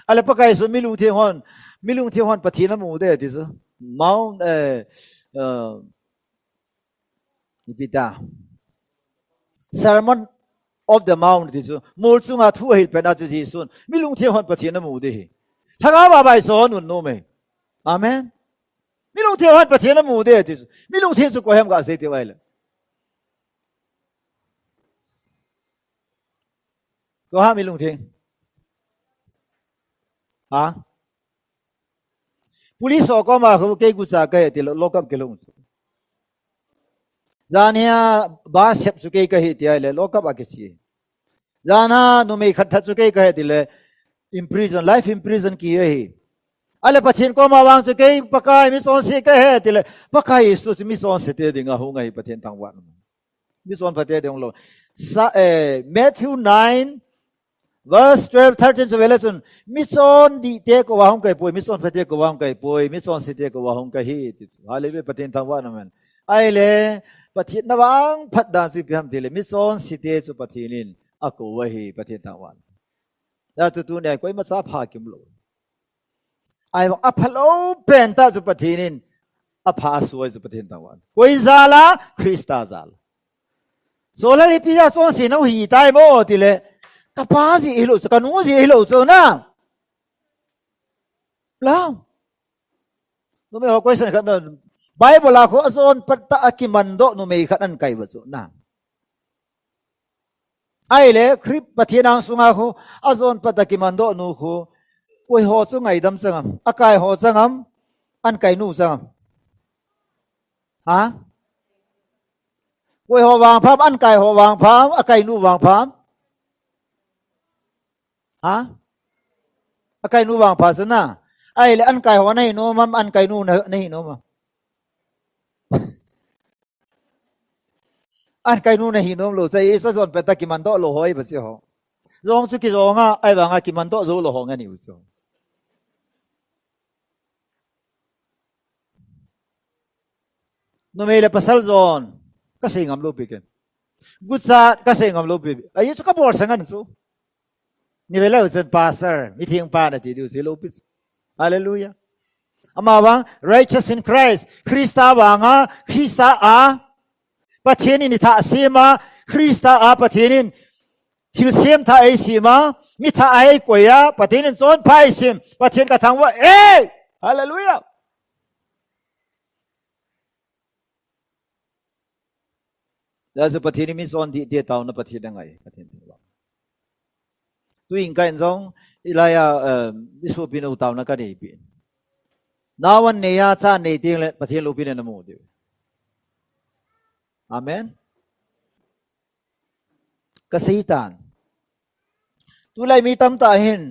A le Pakai sun mi lungthim hon, mi lungthim hon Pathian a mu de ti cu. Mount, eh, eh, Ipi ta? Sermon of the Mount ti cu, mul cunga thu a hilh pen a cu Jesuh in mi lungthim hon Pathian a mu dih hi. Thangah vavai sawn un nuam hi. Amen. Mi lungthim hon Pathian a mu dih ti cu, mi lungthim cu kua hiam ka sei ti vai le. Kua ha mi lungthim? Ha? Police aw kawma khu kei guca ka hi ti lo, lockup kilung. Zan hia ba sep cu kei ka hi ti ai le, lockup a kici. Zan ha numei khat that cu kei ka hi ti le, imprison, life imprison ki hi. A le Pathian kawma vang cu kei Pakai mi cawn si ka he ti le Pakai Jesuh cu mi cawn site dingah hung ahi Pathian thangvah. Mi cawn phate ding lo. Sa, eh, Matthew nine, verse twelve, thirteen cu vele cun mi cawn dihte ko a hung kai puai, mi cawn phate ko a hung kai puai, mi cawn site ko a hung kai hi ti cu. Hallelujah, Pathian thangvah na man. Ai le Pathian na vang phat dan cu pi ham ti le mi cawn site cu Pathian in a ko ahi Pathian thangvah. Ya cu tu ne koi maca pha kim lo. Ai bang a pha lo pen ta cu Pathian in a pha a suai cu Pathian tang wan. Koi zala Krista zal. Sawlal hi pi ya cawn si no hi tai maw ti le ka pa zi hi lo cu ka nu zi hi lo cu na. Lau. Numei ho question khat na Bible a kho a zawn pat ta a kiman dawh numei khat an kai va cu na. Ai le Khrih Pathian ang sunga khu a zawn pat a kiman dawh nu khu koi haw cu ngaidam cangam, a kai haw cangam, an kai nu cangam. Ha? Koi haw vang pham, an kai haw vang pham, a kai nu vang pham. Ha? A kai nu vang pham cu na. Ai le an kai haw na hi nuam am, an kai nu na, na hi nuam am. An kai nu na hi nuam lo, cai isa zawn peta kiman dawh lo hawi ba si ho. Zawng cu kizawng a, ai vanga kiman dawh zo lo ho ngan hi u cu. Numei le pasal zawn ka sei ngam lo pi ken. Gucat ka sei ngam lo pi. Ai cu ka bawl sa ngan cu. Ni ve lo cun pastor, mithing pa na ti diu si lo pi. Hallelujah. Amah vang, righteous in Christ, Krista vanga, Krista a, Pathian in i thah sim a, Krista a, Pathian in thil sim thah ei sim a, mi thah a ei koi a, Pathian in cawn pha ei sim, Pathian ka thang va, ei! Hallelujah. Tua cu Pathian in mi zawn dih te tau na Pathian a ngai, Pathian thangvah. Tu in ka in zong, i lai a, eh, i supi no tau na ka nei pi. Nawan nei a, ca nei tiang le Pathian lopi na na mu dih. Amen. Ka Satan. Tu lai mi tam ta hin.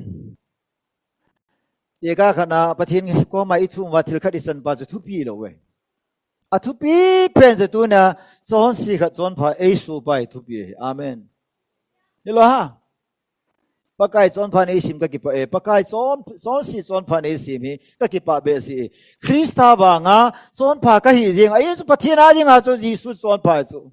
Eka khat na Pathian kawmah i thum va thil khat i san pa cu thupi lo ve. A thupi pen cu tu na cawn si khat cawn pha ei su pa i thupi hi. Amen. Ni lo ha. Pakai cawn pha nei sim ka kipah e. Pakai cawn, cawn si cawn pha nei sim hi ka kipah beh si. Krista vanga cawn pha ka hi zing. A Jesu Pathian a dinga cu Jesu cawn pha cu.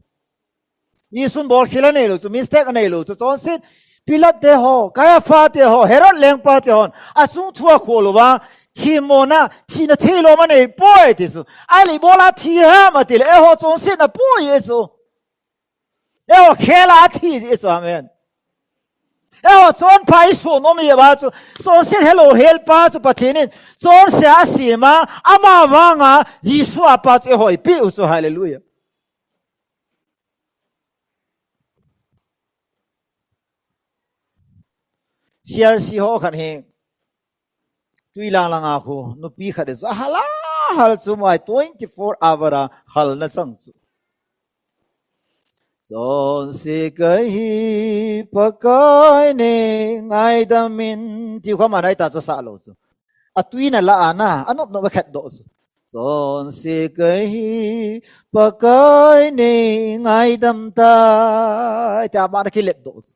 Jesu'n bawl khil a nei lo cu, mistake a nei lo cu, cawn sin, Pilat te haw, Kaiafa te haw, Herod lengpa te haw, a cung thu a khual lo va, thimmaw na, thihna thei lo ma nei pawi ti cu, ai le bawl a thi ham a ti le, e haw cawn sin a pawi e cu. E haw khel a thi e cu, amen. E haw cawn pha i suan om i va cu, cawn sin helo hel pa cu Pathian in, cawn sia a si ma, ama vanga, Jesu a pa cu e haw i pi u cu, hallelujah. C R C haw khat hi tui langlang a khu nupi khat hi cu a hal a hal cu mai twenty four hour a hal na cang cu. Cawn si ka hi Pakai nei ngaidam in ti khuam a nai ta cu sah lo cu. A tui na la a na a nop nop a khet dawh cu. Cawn si ka hi Pakai nei ngaidam ta. Tia mah na kilet dawh cu.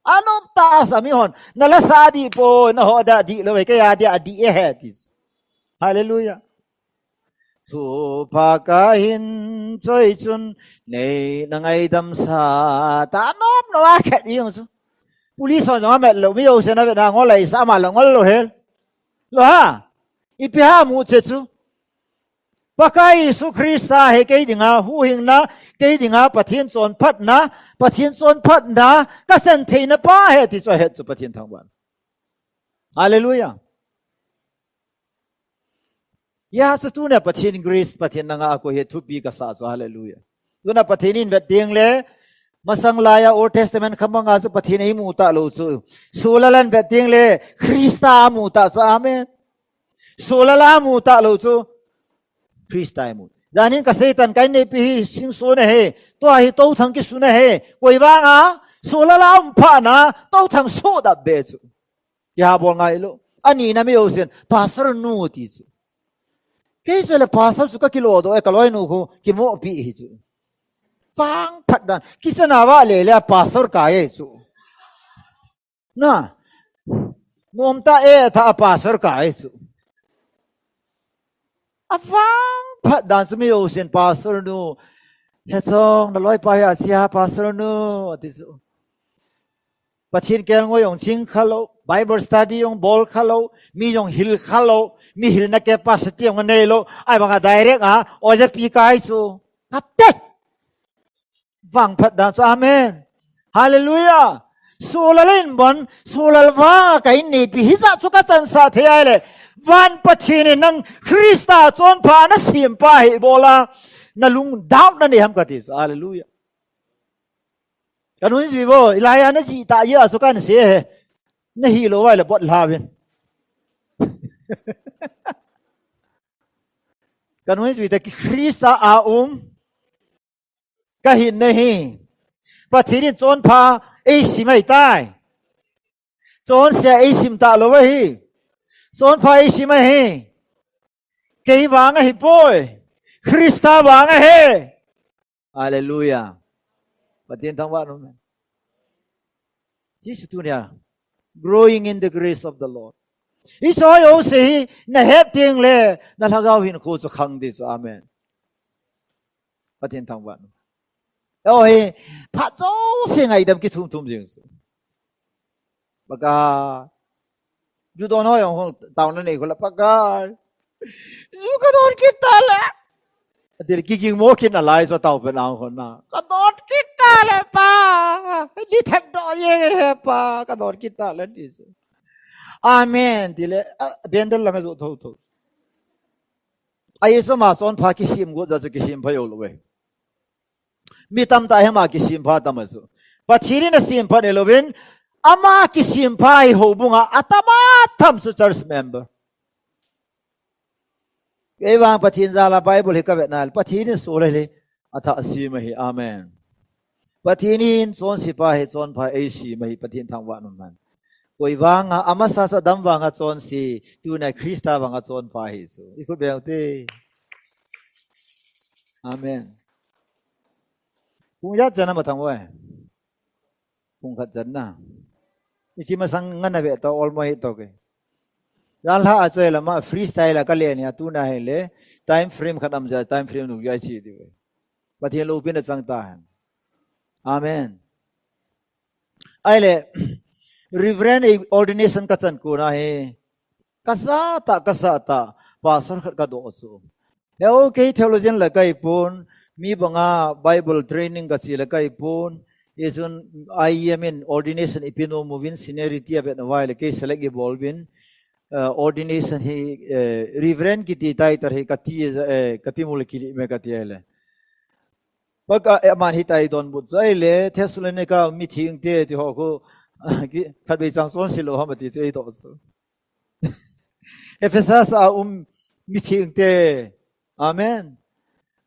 A nop ta sa mi hon na la sa dih paw na haw dah dih lo ve kei a dia a dih e he ti. Hallelujah. Thupha ka hin coi cun nei na ngaidam sa ta a nop no a khet i hong cu. Police hon zong a met lo mi yo se na vet na ngol a i sa ma lo ngol lo hel. Lo ha. I pi ha mu che cu. Pakai Jesu Krista he kei dinga huhingna, kei dinga Pathian cawnphatna, Pathian cawnphatna ka sen theihna pa he ti cu a het cu Pathian thangban. Hallelujah. Ya cu tuna Pathian grace, Pathian nanga a koi he thupi ka sa cu hallelujah. Tuna Pathian in vet ding le masang lai a Old Testament khamanga cu Pathian ei mu ta lo cu. Sulalan vet ding le Krista a mu ta cu. Amen. Sulala mu ta lo cu Krista i mu. Zanin ka Satan ka inneipi hi singsu na he, tua hi tothang kisu na he, koi vanga sulala um phahna tothang suhdap be cu. Kiha bawl ngai lo. A nihna mi osin, pastor nu ti cu. Kei cu le pastor cu ka kilawh dawh e, ka lawinu khu kimawhpih hi cu. Vangphat dan, kitchen ah vah lele a pastor kai e cu. Na, nuamta e tha a pastor kai e cu. A vangphat dan cu mi osin pastor nu, he cawng na lawipa hi a cia pastor nu, a ti cu. Pathian kelngawi hong cing kha lo, Bible study hong bawl kha lo, mi hong hil kha lo, mi hilna capacity hong nei lo, ai banga direct a, aw zepi kai cu. Kate. Vangphat dan cu, amen. Halleluiah. Sualal in ban, sualal vanga ka in neipi, hizah cu ka cansah thei ai le. Van Pathian in nang Khrista cawnpha na simpa hi bawla, na lung doubt na nei ham ka ti cu. Halleluiah. Kan hun zui vo, i lai-a na zih tah ia cu kan si he. Na hi lo vai le bot hlau in. Kan hun zui te ki Khrista a um. Ka hin na hi. Pathian in cawnpha ei sim ahi tai. Cawnsia ei sim tah lo ahi. Cawnpha ei sim ahi. Kei vang ahi poi. Khrista vang ahi. Halleluiah. Pathian thangvah numen. Jesu tunia. Growing in the grace of the Lord. Hi sawi ho si hi, na het ding le, na hlagau hin khu cu khang di cu. Amen. Pathian thangvah nu. Aw hi, phat zo si ngaidam kithumthum ding cu. Baka. Ju dawn hawi hong hong tau na nei khula Pakai. Ju ka dawn kit ta le. A ti le kiging maw khin a lai zaw tau pen ang hon na. Ka dawn kit ta le Pa. Ni that daw ye he Pa. Ka dawn kit ta le ti cu. Amen. Ti le a bendel lang a zo tho tho. A Yesu ma cawnpha kisim gut za cu kisim pha yo lo ve. Mi tamtah he mah kisim pha tam a cu. Pathian in a sim pha ni loin, ama kisim pha hi ho bungah a tam a tam cu church member. Kei vang Pathian zala Bible hi ka vetna le Pathian in sual hi a thah sim ahi. Amen. Pathian in cawn sipa hi cawnpha ei sim ahi Pathian thangvah nun man. Koi vanga a masa cu dam vanga cawn si, tunai Khrista vanga cawnpha hi cu. I khut beng te. Amen. Kung yat cen a ma thang vai. Kung khat cen na. I ci masang ngan a veh tawh olmo hi tawh kei. Yan hla a cuai lamah freestyle a ka len hi a tuna hi le time frame khat am cia time frame nuk yai ci ti ve. Pathian lopin a cang ta hen. Amen. Ai le Reverend ei ordination ka can kuna hi. Ka sa ta, ka sa ta, pastor khat ka dawh cu. He okay, theologian la kai pun, mi banga Bible training ka ci la kai pun, i cun I E M in ordination i pinu muvin seniority a vet na vai le kei select i bawl vin, eh, ordination hi, eh, Reverend kiti title hi ka ti, eh, ka ti mu le kili me ka ti ai le. Baka, eh, man hi tai don but cu ai le, Thessalonica mithingte ti ho khu, ki, khat bei cang cawn si lo ham a ti cu ei tawh cu. Efesas a um mithingte. Amen.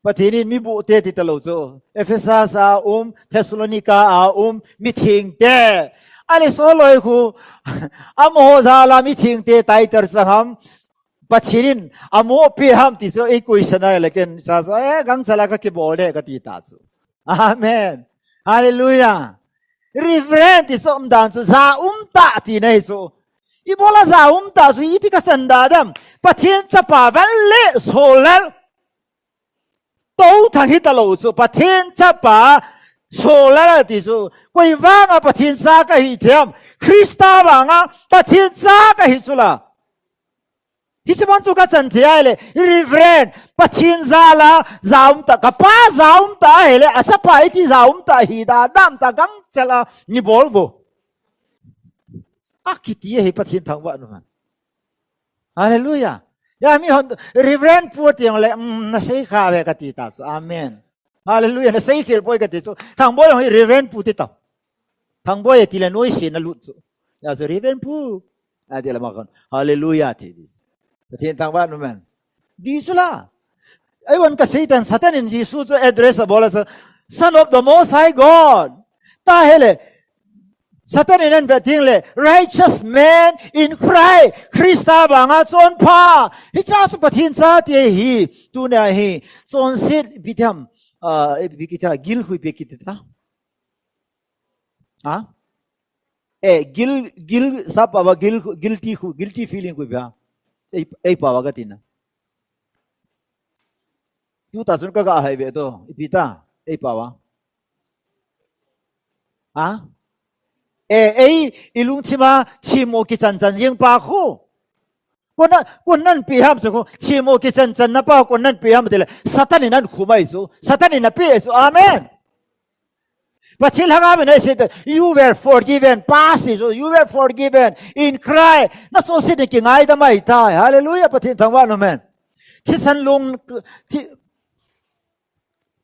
Pathian in mibuhte ti ta lo cu. Efesas a um, Thessalonica a um mithingte. A le saw loi khu, a maw zala mithingte taiter cang ham. Pathian in a mawhpi ham ti cu ei kuisa nai le ken sa sa, eh, gangchala ka kibawl deh ka ti ta cu. Amen. Halleluiah. Reverend ti sawm dan cu za um tah ti na hi cu. I bawla za um tah cu i ti ka san dah dam. Pathian capa vel le sawlal. To thang hi ta lo cu Pathian capa sawlal ti cu. Koi vanga Pathian ca ka hi thiam. Khrista vanga Pathian ca ka hi cu la. Hi ci man cu ka can thei ai le, Reverend, Pathian zala, za um ta, ka pa za um ta ahi le, a capa i ti za um ta hi da, dam ta gang cel a, ni bawl vo. A kiti ahi Pathian thangvah nu man. Halleluiah. Ya mi hon, Reverend pu tiang le, mm, na sei kha ve ka ti ta cu. Amen. Halleluiah. Na sei khel poi ka ti cu. Thangbawi hong hi Reverend pu ti ta. Thangbawi a ti le nuai si na lut cu. Ya cu Reverend pu. A ti le ma khon. Halleluiah ti di. Pathian thangvah nu man. Di cu la. Ai wan ka Satan, Satan in Jesu cu address a bawl a cu. Son of the Most High God. Ta he le. Satan in an beh ding le righteous man in Christ, Krista banga cawnpha. Hi ca cu Pathian ca ti hi. Tuna hi cawnsit bitiam, ah, bikita gil hui bikita. Ha? Eh, gil, gil sapa ba gil, guilty hu, guilty feeling hui bia. Ei, ei pa ba ka tina. Tu ta cun ka gah hai ve to. Ipi ta, ei pa ba. Ha? Eh, ei, i lungthima thimo kichan chan zing pa khu. Kua nan, kua nan pi ham cu khu, thimo kichan chan na pa kua nan pi ham ti le, Satan in an khum ai cu, Satan in a pi ai cu. Amen. Pathian hlakam in a si, you were forgiven, past is, you were forgiven in Christ. Na sawsit in kingaidam ai tai. Hallelujah, Pathian thangvah, amen. Thisan lung, thi,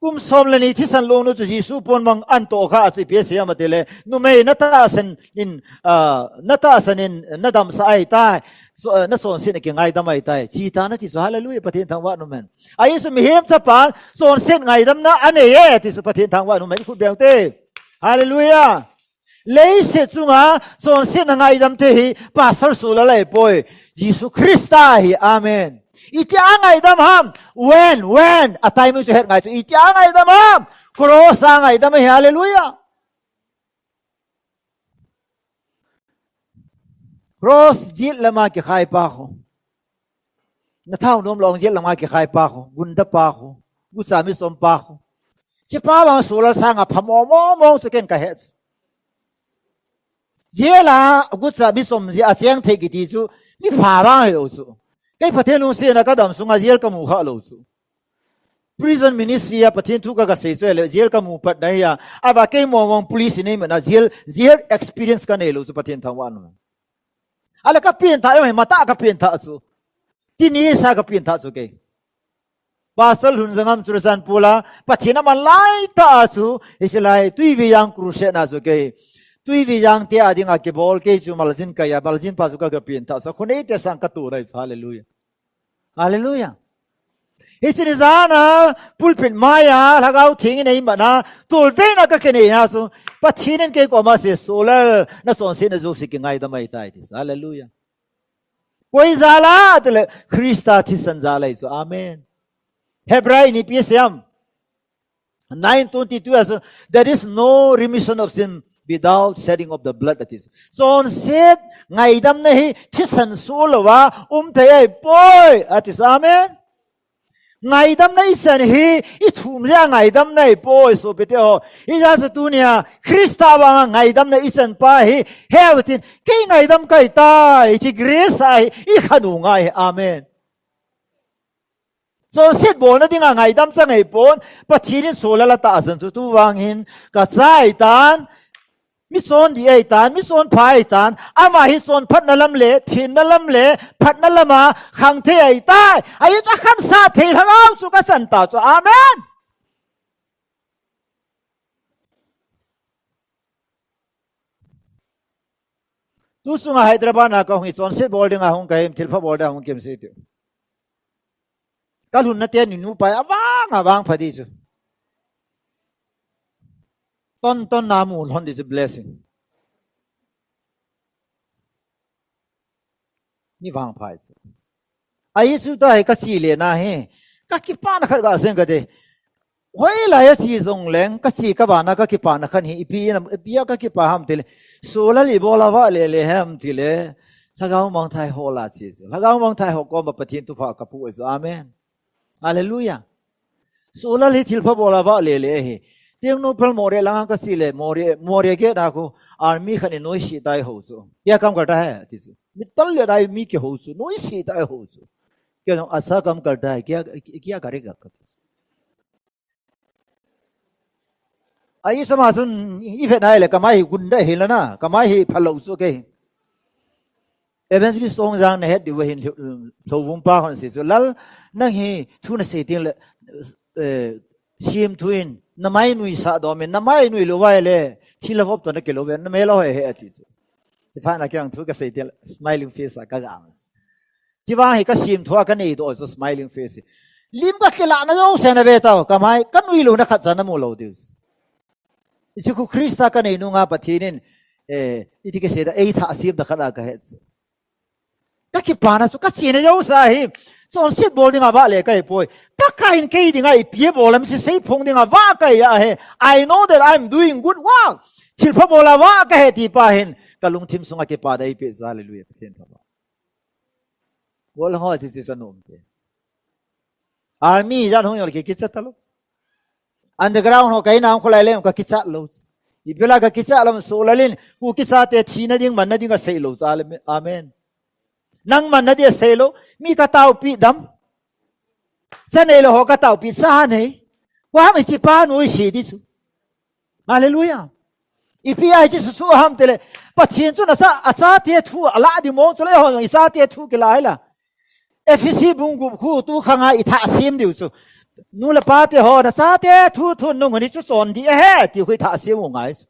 kum sawm le ni thisan lungnu cu Jesuh puanmang an tawh kha a cu i pi a si a ma ti le, numei na tahsan in, ah, na tahsan in na damsa ai tai. So, ah, na sawnsitna kingaidam ai tai. Ci ta na ti cu, hallelujah, Pathian thangvah, amen. A Jesuh mihim capa cawnsit ngaidamna a nei e ti cu Pathian thangvah, amen. I khut beng te. Hallelujah. Leiset cunga cawnsit na ngaidam te hi pastor suh la lai pawi. Jesuh Krista hi. Amen. I tia a ngaidam ham. When, when. A timing cu het ngai cu. I tia a ngaidam ham. Cross a ngaidam hi. Hallelujah. Cross jit lama kikhai pa khu. Na thau nuam lawng jit lama kikhai pa khu. Gunda pa khu. Guca mi som pa khu. Ci pa bang sulal sanga pha mawng mawng mawng cu ken ka heh cu. Zia la guca mi som zia a ceng thei kiti cu mi pha bang hi lo cu. Kei Pathian lungsiatna ka dam sunga zial ka mu kha lo cu. Prison ministry a Pathian thu ka ka sei cu le zial ka mu pat na hi a. A va kei mawngmawng police nei mana zial, zial experience ka nei lo cu Pathian thangvah nung. A le ka pianthah hi mata ka pianthah cu. Tini sa ka pianthah cu kei. Pastor Hlun Zangam Churachandpur a Pathian a man lai ta a cu, hi si lai, Tuiviyang crusade na cu kei. Tuiviyang te a ding a kibawl kei cu malzin kai a, malzin pa cu ka ka pianthah cu. Khunei te sang ka tu nai cu, hallelujah. Hallelujah. Hi sin zana pulpit mai a, hlakau thing in ei mana, tul veina ka kinei na cu, Pathian in kei ko ma se solal, na son se na zo si ki ngai da mai tai ti. Hallelujah. Koi za la, ti le, Krista thisan za lai cu. Amen. Hebrai ni pi siam. Nine twenty-two, as there is no remission of sin without shedding of the blood, that is. Cawnset ngaidamna hi thisan sual lo a um thei ai poi, a ti. Amen. Ngaidamna i san hi i thum zia ngaidamna i poi, so pete ho. I za sa tunia Krista banga ngaidamna i san pa hi heu tin kei ngaidam kai ta i ci grace ai i khanu ngai. Amen. Cawnset bawlna dinga ngaidam ca ngei pawn Pathian in sual a la tahsan cu tu vangin ka ca ai tan, mi cawn dih ai tan, mi cawn pha ai tan, amah hi cawn phatna lam le thinna lam le phatna lama khang thei ai tai. Ahi cu a khansa thei hlangau cu ka can ta cu. Amen. Tu sungah Hyderabad na ka hung i cawnset bawl dinga hung ka him, thilpha bawl dinga hung kim si ti. Ka hlunna te ni nupai a vang a vang pha di cu. Ton ton na mu hlon di cu blessing. Mi vang phai cu. Ahi cu ta hi ka ci le na hi ka kipahna khat gah seng ka ti. Hoi lai a ci zong leng ka ci ka vana ka kipahna khat hi ipi ina ipi a ka kipah ham ti le. Sual a li bawl a vah le le hem ti le. Hlagau mangthai haw la ci cu. Hlagau mangthai haw kawm a Pathian thupha ka puh ai cu. Amen. Hallelujah. Sual a li thilpha bawl a vah le le hi. Tiang no pel mawria langa ka ci le mawria mawria gate a khu army khat in noi si tai ho cu. Kia kam kal ta he ti cu. Mi tal le dai mi ki ho cu. Noi si tai ho cu. Kia no asa kam kal ta he kia kia ka rik ka. Ahi sama cun i vet nai le ka mai hi gunda hi lana ka mai hi phalo cu kei. Evangelist Tawng Zang na het dih uh hin Thovung pa hon si cu lal nang hi thu na sei ting le, eh, sim thu in na mai nui sah dawm in na mai nui lo vai le thil a vop tawh na ke lo ve na me lo he he a ti cu. Ci pha na kiang thu ka sei ting le smiling face a ka ga. Ci vang hi ka sim thu a ka nei dawh cu smiling face hi. Lim ka kilah na zo se na ve tau ka mai ka nui lo na khat ca na mu lo diu. I cu khu Krista ka nei nunga Pathian in Eh, i ti kisia ta ei thah sim ta khat a ka het. Ka kipana cu ka cina yosa hi. Cawnsiat bawl dingah vah le ka hi pawi. Pakai in kei dingah i pia bawl lam si sei phung dingah vah ka hi ah he. I know that I'm doing good work. Thilpha bawl a vah ka he ti pa hin ka lungthim sungah kipana ei pia sa, hallelujah, Pathian thangah. Bawl hong hawi si si sa nuam te. Army zan hong yol ki kicat ta lo. Underground ho ka inn ah hong khawlai lem ka kicah lo. I bela ka kicah lam suhlalin ku kicate thina ding manna ding a sei lo. Amen. Nang manna ding a sei lo. Mi ka taupi dam. Sa nei lo ho ka taupi sa nei. Kuam i ci pa nu i si di cu. Halleluia. I pi ai ci susu ham tele. Pathian cu na sa a sate thu a la di mo cu le ho i sate thu ki lai la. Efisi bung gup khu tu khanga i thah sim diu cu. Nu le pa te ho na sate thu thun nung ni cu cawn di a he ti khu i thah sim u ngai cu.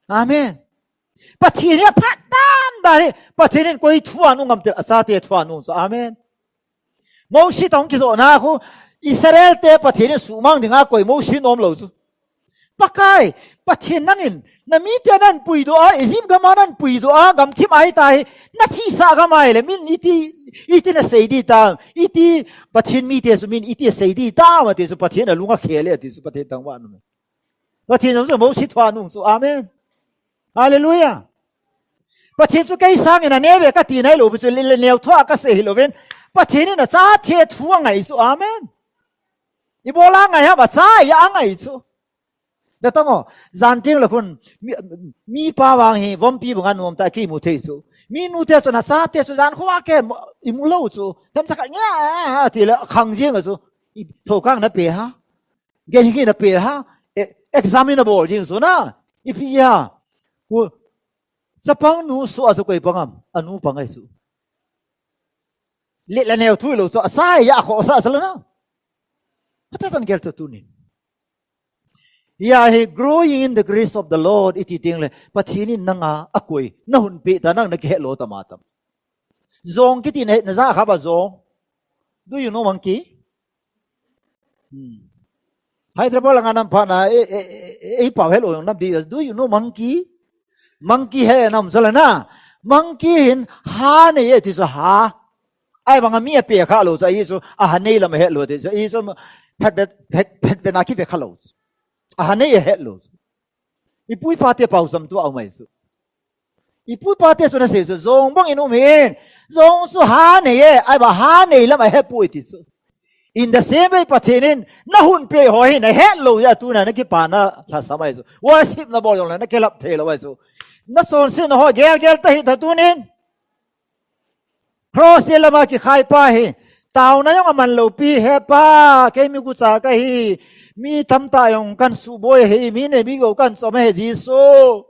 Amen. Pathian hi a phat dan dan hi. Pathian in koi thu a nung am tel a sate thu a nung cu. Amen. Mosi tawng kizawhna khu Israel te Pathian in suhmang dinga koi Mosi nawm lo cu. Pakai, Pathian nangin na mite nan puiduah a, Egypt gama nan puiduah a, gamthim ai ta hi, na thihsah gam ai le min iti, iti na sei di ta, iti Pathian mite cu min iti a sei di ta ma ti cu Pathian a lung a khel e ti cu Pathian tangvah nung. Pathian zong cu Mosi thua nung cu. Amen. Halleluia. Pathian cu kei sangin a neu ve ka ti nai lo cu le neu thua ka sei hi lovin Pathian in a ca the thu a ngai cu. Amen. I bawl a ngai ham a ca i a ngai cu. Na tang aw, zan ting le khun mi, mi pa vang hi vompi banga nuam ta ki mu thei cu. Mi nute cu na ca te cu zan khua ke i mu lo cu. Tam cakah nge ti le khang ziang a cu. I thokang na pe ha. Gen hi na pe ha. E, exam in a bawl ziang cu na. I pi ha. Ku, capang nu su a cu koi pangam. A nu pangai cu. Let la neu thui lo cu a sa ya a khawh sa sa la na. Hata tan gel tu tunin. Hia hi growing in the grace of the Lord i ti ting le Pathian in nanga a koi na hun pe ta nang na kiheh lo ta ma tam. Zong kiti na, na za kha ba zong. Do you know monkey? Hmm. Hyderabad langa nam phana e, e, e, e, ei pau helo nam di. Do you know monkey? Monkey he nam zala na. Monkey hin ha nei e ti sa ha. Ai banga mi a pe kha lo sa i su a ha nei lam he lo ti sa i su phet phet phet phet na ki ve kha lo. A ha nei he lo. I pu i pate pau sam tu au mai su. I pu i pate cu na sei cu zong bang in um hin. Zong cu ha nei e, ai ba ha nei lam a he pu i ti cu. In the same way Pathian in na hun pe ho hi na het lo ya tu na na kipa na hla sam ai cu. Worship na bawl zong la na kilap thei lo ai cu. Na cawn sin na ho gel gel ta hi ta tunin. Cross i lama kikhai pa hi. Tauna zong a man lo pi he pa, kei mi kuca ka hi. Mi tamta zong kan suhbawi hi, mi nei mi go kan com he Jesu.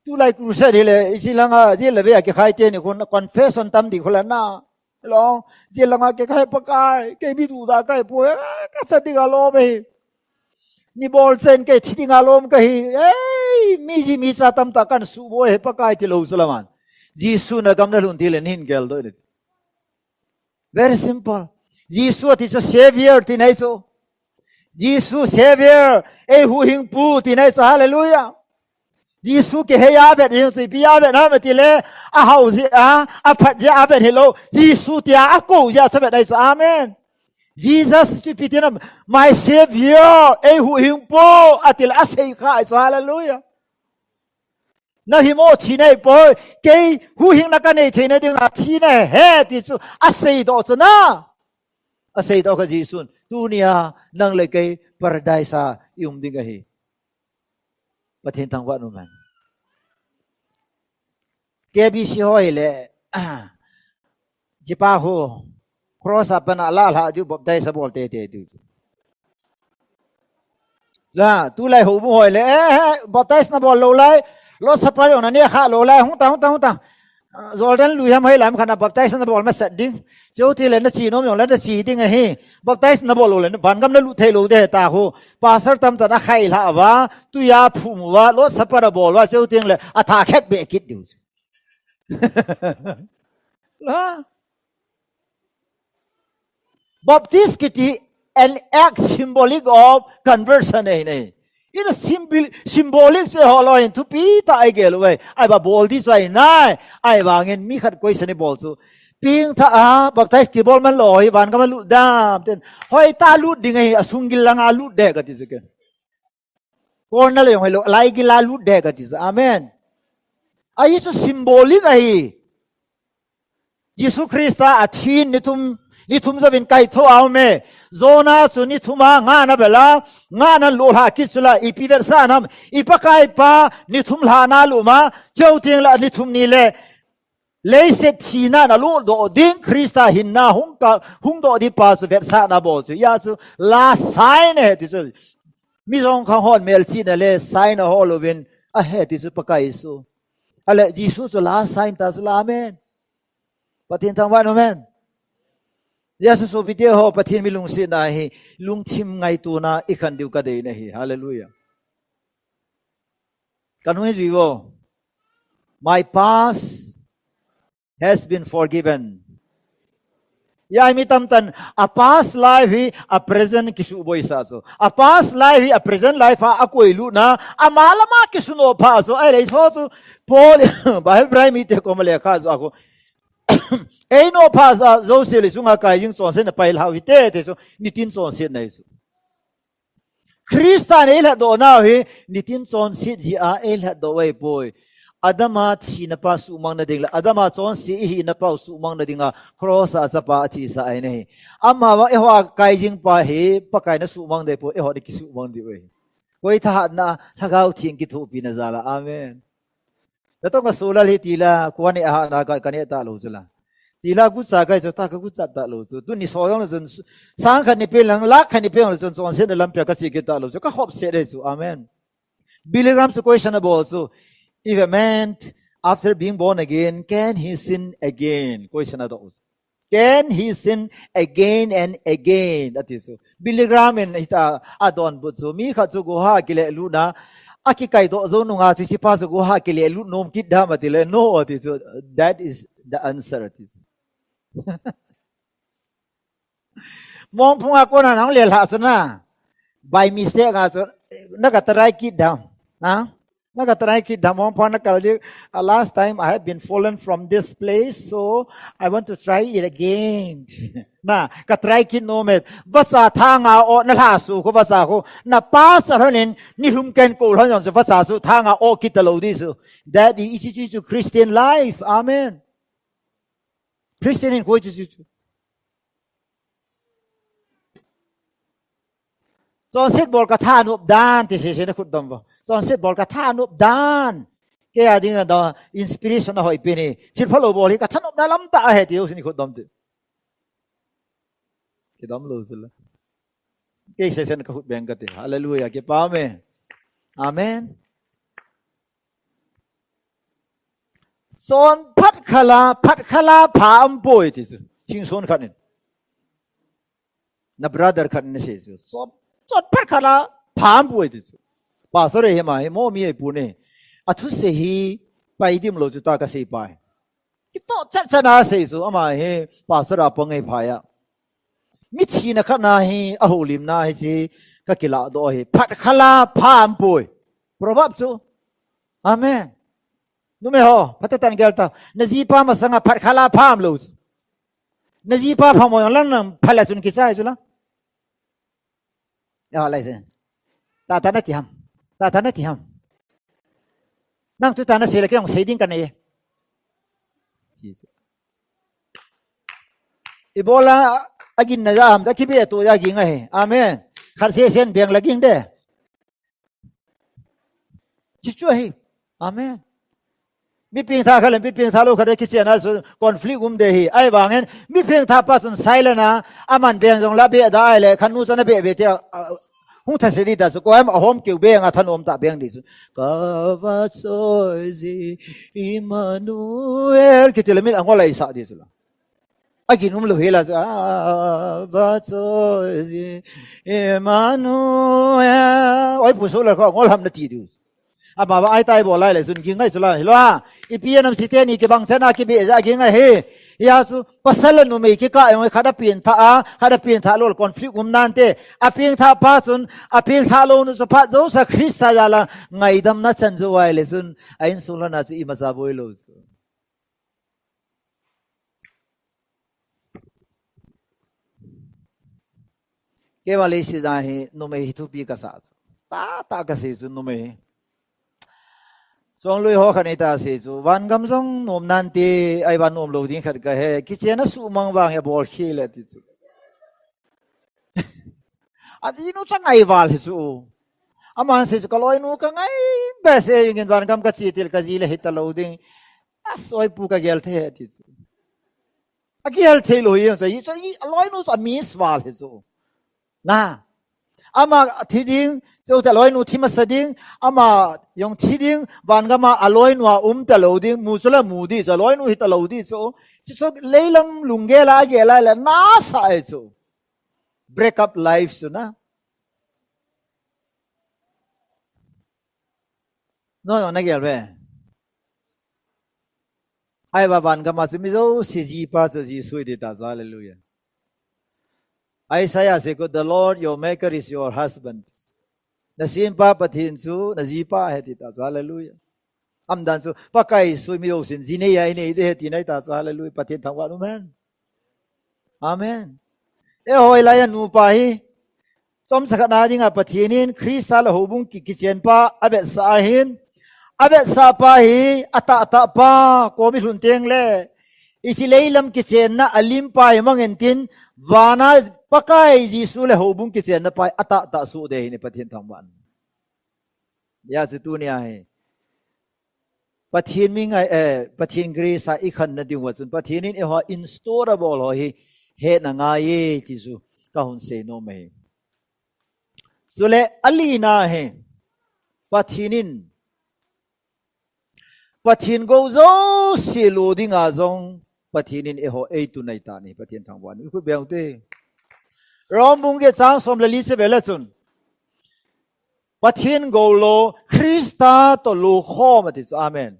Tulai crusade hi le, i si langa, zil le ve a kikhai te ni khun confession tam di khula na. Long, zil langa kikhai Pakai, kei mi duhda kai pu he, ka sa ding a lawm hi. Ni bawl sen kei thi ding a lawm ka hi. Ei, mi zi mi ca tamta kan suhbawi he Pakai ti lo cu laman. Jesu na gam na hlun ti le nihin gel doi ni. Very simple. Jesu a ti cu Savior ti nei cu. Jesu Savior, ei huhhingpu ti nei cu. Hallelujah. Jesu kihei a vet hi cu, ipi a vet ham a ti le, a hau zia, a phat zia a vet hi lo. Jesu tia a ko zia cu vet nei cu. Amen. Jesus cu ipi ti na, my Savior, ei huhhingpu a ti le a sei kha ai cu. Hallelujah. Na hi maw thi nei pawi, kei huhhing na ka nei thei na dinga thi na he ti cu a sei dawh cu na. A sei dawh ka Jesu in, tunia nang le kei paradise a i um ding ahi. Pathian thangvah numan. K B C hoi le, cipa hu, cross a pana la hlah diu baptize a bawl tete diu. La, tulai ho bu hoi le, eh, eh, baptize na bawl lo lai, Lord Supper yong na ne kha lo lai, hung ta, hung ta, hung ta. Jordan lui ham hei lam khana baptize na bawl ma set ding. Ciu ti le na ci nom yong le na ci ding ahi. Baptize na bawl lo le na van gam na lu thei lo de ta hu. Pastor tam ta na khai hla va, tu ya phu mu va, Lord Supper a bawl va, ciu ting le a tha khet be kit diu. La. Baptist kiti an act symbolic of conversion ei nei. Ina symbol, symbolic cu hawh lo in thupi ta ai gel uh ai. Ai ba bawl di cu ai nai. Ai bangin mi khat koisa ni bawl cu. Pingtha a baptize kibawl man lo hi van ka ma lut dam. Ten hoi ta lut ding ai a sung gil langa lut dek a ti cu ken. Kawlna le yong hei lo lai gila lut dek a ti cu. Amen. Ahi cu symbolic ahi. Jesu Khrista a thin ni thum, ni thum zovin kaitho a um e. Jonah cu ni thuma ngahna bela, ngahna luhlah kit cula ipi vetsahna, i Pakaipa ni thum hlahna luhma, ceu ting la ni thum ni le leiset thina na luhdawh ding Khrista hinna hung ka, hung dawh ding pa cu vetsahna bawl cu. Ia cu last sign e ti cu. Mi zong khang hawn melcihna le sign a haw lovin a he ti cu Pakai Jesu. A le Jesu cu last sign ta cu la amen. Pathian thangvah amen. Jesu sopite haw Pathian mi lungsiatna hi lungthim ngaituna i khan diu ka dei na hi. Halleluiah. Kan hung hi zui vo. My past has been forgiven. Ia mi tamtan a past life hi a present kisuh boisa cu. A past life hi a present life a a kuai luhna ama lama kisuh nawh pha cu ai lei saw cu Paul Hebrai mite koma lekha cu a ko ei nawh pha sa Joseph le sunga kai jing chonset na pai hlau hi te te cu nitin chonset na hi cu. Khrista in ei hlatdawhna uh hi nitin chonsit hi a ei hlatdawh uh ei puai. Adama thina pa suhmang nading le Adama chonsit i hihna pa uh suhmang nadinga cross ah a chapa a thisa ai na hi. Amah bang ei hawh a kaizing pa hi Pakai na suhmang dei puai, ei hawh na kisuhmang dih uh ei. Koi thahatna Hlagau thing kithuhpina zala. Amen. Na tawng a sulal hi tila kuan i a hahna ka ka neh ta lo cu la. Tila gutsa kai cu ta ka gutsa ta lo cu. Tu ni saw zong le cun sang khat ni peng lang lak khat ni peng le cun cawnsiat na lampi a ka si kit ta lo cu ka khop seh dei cu. Amen. Billy Graham cu question a bawl cu, if a man after being born again, can he sin again? Question a dawh cu. Can he sin again and again? A ti cu. Billy Graham in hita a dawnbut cu mi khat cu guha a kileh lutna a kikaidawh zo nunga cu sipa cu guha a kileh lut nuam kit dam a ti le no a ti cu. That is the answer a ti cu. Mawngphung a kona nang leh hlah cu na by mistake a cu na ka tarai kit dam. Na ka try kit dam hong phan na kal ding. Uh, last time I have been fallen from this place, so I want to try it again. Na ka try kit no met vaca thanga aw na hla su ko vaca ko na pa sa hon in ni hlum ken ko hon yong vaca su thanga aw kit ta lo di su. That is, is, is, is Christian life. Amen. Christian in ko chu chu chu. Cawnset bawl ka tha nuap dan ti sese na khut dom vo. Cawnset bawl ka tha nuap dan. Kei a ding a da inspiration a hoih pi ni. Thil phalo bawl hi ka tha nuapna lamtak a he ti usin khut dom ti. Ki dom lo sila. Kei sese na ka khut beng ka ti. Hallelujah. Ki pa me. Amen. Cawn phat khala, phat khala pha am puai ti su. Sing son khat in. Na brother khat na se cu. Sawt, sawt phat khat la pham puai ti cu. Pastor ei hi mah hi maw mi ei pu ni. A thu se hi pai dim lo cu ta ka sei pai. Kitawh cat cat na sei cu ama hi pastor a pang ei phai ah. Mi thina khat na hi a holimna hi ci ka kilah dawh hi. Phat khat la pham puai. Proverb cu. Amen. Numei haw, phatatan gel ta. Na zipa masanga phat khat la pham lo. Na zipa phamawh zong lang nang phat le cun kicai cu la. Ya lai se. Tata na ti ham. Tata na ti ham. Nang tu ta na se le kei zong sei ding ka nei. I bawla a gin na za ham ta kibe tu ya ging ahi. Amen. Khat se sen biang la ging de. Cucu ahi. Amen. Miping tha kha le miping tha lo kha de kician a su conflict um de hi. Ai bangin miping tha pa sun silent a aman beng zong la beh da ai le khan nu chan a beh beh te a, a, hung tha se di ta su ko em a hom keu beng a than om ta beng di su. Ka va soi zi Emmanuel kiti le min a ngol ai sa di su la. A gin um lo hi la, a va cawi zi Emmanuel. Oi pu so la kho ngol ham na ti du. Ama ba ai tai bo lai le sun ging ngai so la hi lo ha. I pi nam si te ni ki bang chana ki be za ging ngai hi. Hia cu pasal le numei kikah zong khat a piangthak a, khat a piangthak lo le conflict um nante, a piangthak pa cun a piangthak lo nu cu phat zosa Khrista zala ngaidamna can zo ai le cun a innsung hlanah cu i maza bawi lo cu. Keimah Leiset ah hi numei hi thupi ka sa cu. Taktak ka si cu numei hi. Cuang lui haw khat nei ta si cu vangam zong nuam nante, ai van nuam lo ding khat ka he. Kitchen a suh mang vang hi a bawl khi le ti cu. A inu ca ngai val hi cu. Aman si cu ka lawinu ka ngai bese, ingin vangam ka ci til ka zi le hi ta lo ding. A sawipu ka gel thei he ti cu. A gel thei lo hi, hi cu a lawinu cu a miss val hi cu. Na. Ama thi ding, cu te lawinu thi masa ding, ama zong thi ding, vangam ah a lawinu a um ta lo ding, mu cu la mu dih cu, a lawinu hi ta lo dih cu. Cu cu leilam lunggel a a gel a le na sa ai cu. Break up life cu na. No, no, na gel ve. Ai va vangam ah cu mi zosi zipa cu Jesuh hi dih ta cu, hallelujah. Isaiah si ko, "The Lord your maker is your husband." Na simpa Pathian cu na zipa hi dih ta cu, hallelujah. Amdan cu Pakai Jesuh mi zosin zi nei a i nei dih hi ti na hi ta cu, hallelujah. Pathian thangvah um hen. Amen. E hawi lai a nupa hi. Cawmsa khat na dingah Pathian in Khrista le hobung ki-, kicianpa a vetsa ahin. A vetsa pa hi a tahtah pa kawm i hlun teng le i ci leilam kicianna a limpa hi mangentin vana Pakai Jesuh le hobung kicianna pa hi a tahtah suh de hi ni Pathian thangvah. Ya cu tuni a hi. Pathian mi ngai, eh, Pathian grace a i khan nading uh ah cun Pathian in i haw in store a bawl haw hi hehna ngai e ti cu ka hun sei nuam hi. Cule a lina hi Pathian in, Pathian go zosi lo dinga zong Pathian in i haw ei tu nai ta ni Pathian thangvah ni i khut beng te. Rom bung ge cang sawm le li si ve le cun Pathian go lo Khrista tawh lo khawm a ti cu. Amen.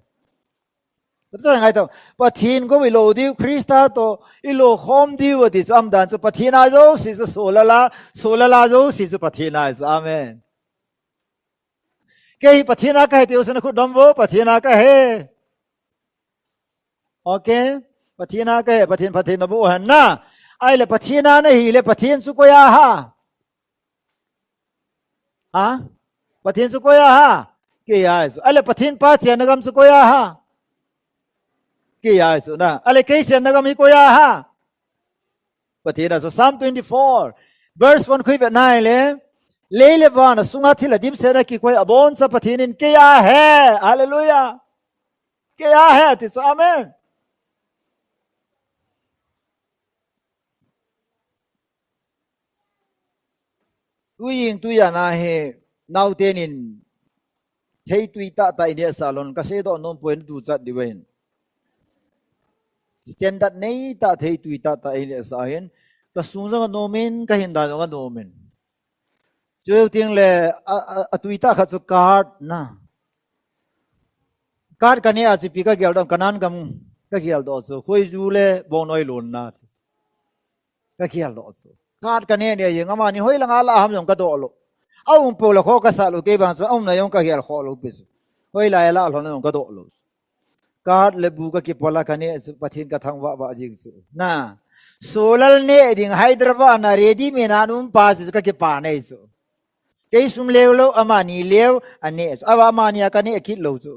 Pathian ngai tawh Pathian go i lo dih, Khrista tawh i lo khawm dih a ti cu. Amdan cu Pathian a zosi cu sawlala, sawlala zosi cu Pathian a cu. Amen. Kei hi Pathian a ka he ti uh sin a khut dom vo, Pathian a ka he. Okay. Pathian a ka he, Pathian, Pathian na bu hen na. Ai le Pathian a na hi le Pathian cu koi a ha. Ha? Pathian cu koi a ha? Kei a hi cu. A le Pathian pa cianna gam cu koi a ha? Kei a hi cu na. A le kei cianna gam hi koi a ha? Pathian a hi cu. Psalm twenty-four, verse one khui vet nai le. Lei le van a sunga thil a dimset a kikoi a bawnsa Pathian in kei a he. Hallelujah. Kei a he ti cu. Amen. Tuiying tuiyan a hi naute nin theitui tahtah i nehsa lon ka sei dawh nuam puai na tu cat dih uh hin. Standard nei tah theitui tahtah i nehsa hin ka sung zong a nuam in ka hindan zong a nuam in. Cu ting le a, a, a tuitah khat cu card na. Card ka neh a cupi ka gial dawh, ka nan gam ka gial dawh cu khuaizu le bawngnawi lonna. Ka khial dawh cu. Card ka neh nih a, amah nih hoi langa lah ham zong ka dawh lo. A um peuh le khaw ka sah lo, kei bang cu a umna zong ka khial khawh lo pi cu. Hoi lai a lah hlon zong ka dawh lo. Card le bu ka kipol a ka neh cu Pathian ka thangvahvah zing cu. Na, sawlal neh ding Hyderabad na ready made na an um pa cu ka kipa nei cu. Kei sum leu lo, amah nih leu a neh cu. A va amah nih a ka neh kit lo cu.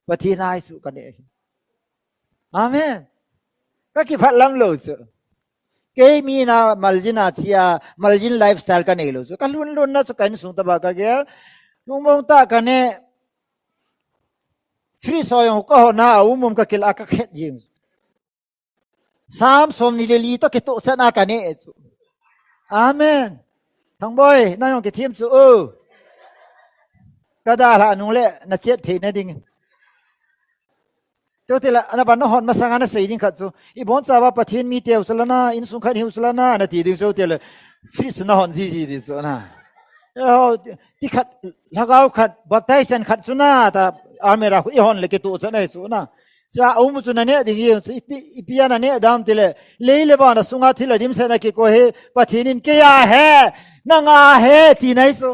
Pathian ai cu ka neh hi. Amen. Ka kiphat lam lo cu. Kei mi na maljin a cia, maljin lifestyle ka nei lo cu. Ka hlun hlun na cu ka inn sung taba ka gel. Lungmong ta ka neh. Free sawi hong ka hawh na a um um ka kil a ka khet ding. Sam sawm ni le li tawh kituh can a ka neh cu. Amen. Thangbawi, na hong kithim cu u. Ka dah hlah nung le na ciat thei na ding. Cu ti le, na van na hon masang a na sei ding khat cu. I bawn ca va Pathian mi teu cu la na, inn sung khat hiu cu la na, na ti ding cu ti le. Fridge na hon zizi ding cu na. Ti khat, hlakau khat, baptize khat cu na, ta almera khu i hon le kituh cu na hi cu na. Cia a um uh cu na neh ding hi. Ipi, ipi a na neh dam ti le, lei le van a sungah thil a dimset na kiko hi. Pathian in kei a he, nang a he ti na hi cu.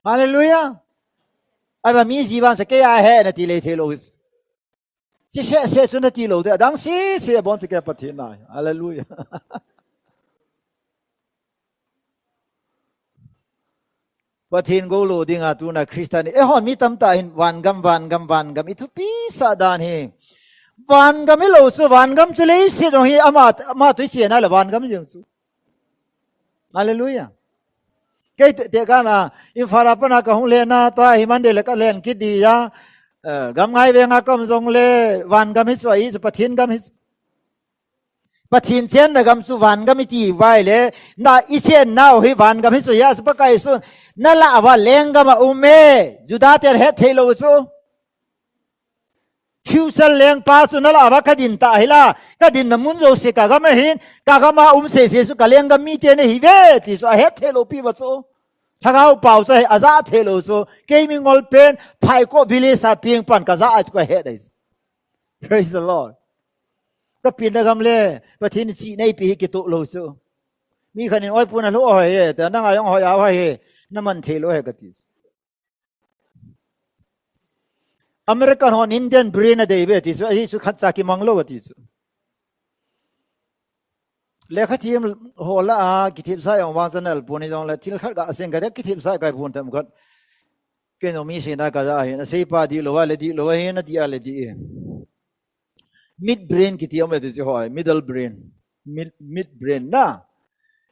Halleluiah. Ai ba mi zi van sa kei a he na ti lei thei lo hi cu. Ci sehseh cu na ti lo te, a dang sisi a bawn si kei Pathian na hi. Halleluiah. Pathian go lo dinga tuna Khristian i, eh, hon mi tamtah hin vangam, vangam, vangam i thupi sah dan hi. Vangam hi lo cu, vangam cu leisit dong hi, ama, ama tui cian a le vangam zing cu. Halleluiah. Kei te, te kana, Imphal a pana ka hung lehna, tua hi Monday le ka len kit di ya, eh, gam ngai venga ka om zong le, vangam hi cu a i cu, Pathian gam hi cu. Pathian cianna gam cu vangam i ti vai le, na i cianna uh hi vangam hi cu, ya cu Pakai sun, na lah va lenggam a um e, Judah te het thei lo cu. Future lengpa cu na lah va ka din ta hi la, ka din na mun zo si ka gam a hin, ka gam a um sese cu ka lenggam mi te na hi ve, ti cu a het thei lo pi va cu. Thagau pau cu a zah thei lo cu, kei mi ngol pen, Phaikawh village a piang pan ka zah a cu ka het a hi cu. Praise the Lord. Ka pinna gam le Pathian in cih nei pi hi kituh lo cu. Mi khan in oi pun a hlu a hoi he, ta nang a yong hoi a hoi he, na man thei lo he ka ti. American hon Indian brain a dei ve ti cu, a hi cu khat ca kimang lo a ti cu. Lekha thiam ho la a kithipsa yong vang can al pun hi zong le thil khat gah a seng ka te kithipsa kai pun tam khat. Kei no mi sina ka za hin a seipa dih lo a le dih lo a hin a dih a le dih e. Mid brain kiti om e ti ci hoi, middle brain, mid, mid brain na.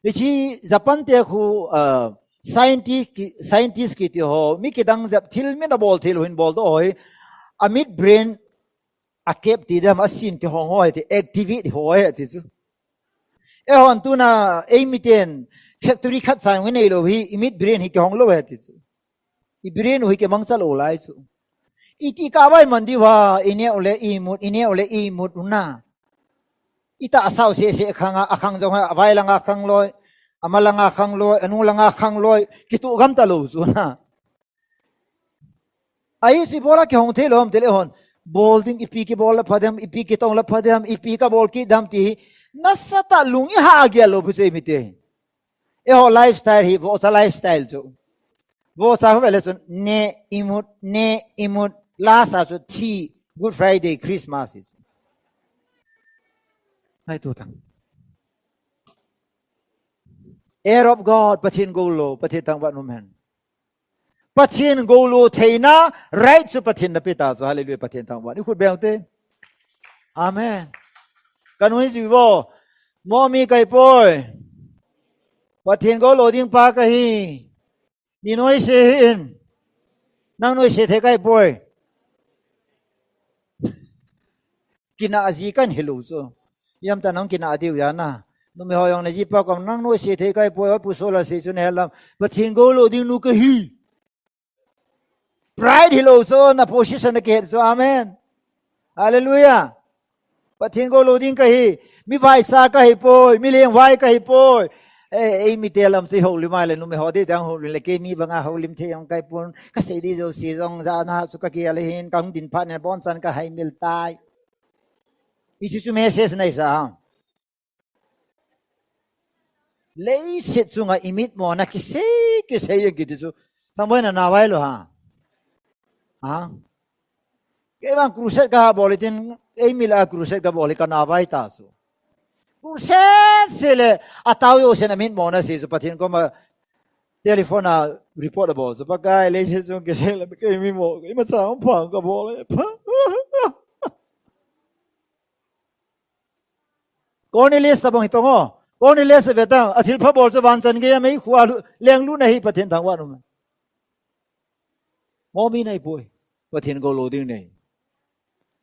Hi ci Japan te khu, uh, scientist ki, scientist kiti ho mi kidang zep thil mi na bawl thil hin bawl to hoi. A mid brain a kep ti dam a sin kihong hoi ti activate hoi ti cu. E hon tuna ei miten factory khat sang i nei lo hi, i mid brain hi kihong lo he ti cu. I brain uh hi kimangca lo lai cu. I ti ka vai man dih uh ha, i neu le i mut, i neu le i mut una. I ta sau sese khang a, a khang zong a vai langa khang loi, a ma langa khang loi, a nu langa khang loi, kituh gam ta lo cu na. A i si bola kihong thei lo om te le hon. Bawl ding i pi ki bawl la phadem, i pi ki tong la phadem, i pi ka bawl ki dam ti hi. Nasa ta lung i ha a gial lo pu ce mi te. E ho lifestyle hi, voca lifestyle cu. Voca hu vele cun, ne imut, ne imut, lasa cu thi, Good Friday, Christmas hi. Hai tu tang. Air of God, Pathian go lo, Pathian tang van um hen. Pathian go lo theina, right cu Pathian na pita cu, hallelujah, Pathian tang van. I khut beng te. Amen. Kan hui zui vo. Mawmi kai poi. Pathian go lo ding pa ka hi. Ni nuai se hi in. Nang nuai se thei kai poi. Kinah zi kan hi lo cu. Yam ta nang kinah diu ya na. Numi hoi yong na zi pa kom nang nuai se thei kai poi. Pu so la se cu na helam. Pathian go lo ding nu ka hi. Pride hi lo cu, na position na kihet cu. Amen. Hallelujah. Pathian go lo ding ka hi. Mi vaisa ka hi poi, mi leng vai ka hi poi. Eh, ei mi te lam cu i holim ai le, numi ho te tang holim le, kei mi banga holim thei ong kai pun. Ka sei di zo si zong za na cu ka kia le hin, ka hung din phat ne bon san ka hai mil tai. I cu cu message na i sa. Leiset cungah i mitmawhna kisei, kisei in kiti cu. Thangbawi na nau ai lo ha. Ha? Kei bang crusade ka bawl i tin, ei mi la crusade ka bawl i ka nau ai ta cu. Crusade si le a tau yo sen a mitmawhna si cu Pathian koma telephone a report a bawl cu. Pakai leiset cung kisei le kei mitmawh, kei ma ca hong phang ka bawl e. Cornelius tabang hi tong aw. Cornelius a ve tang, a thilpha bawl cu vancan gei a mei khua leng lut na hi Pathian thangvah um. Mawmi na hi puai. Pathian go lo ding nei.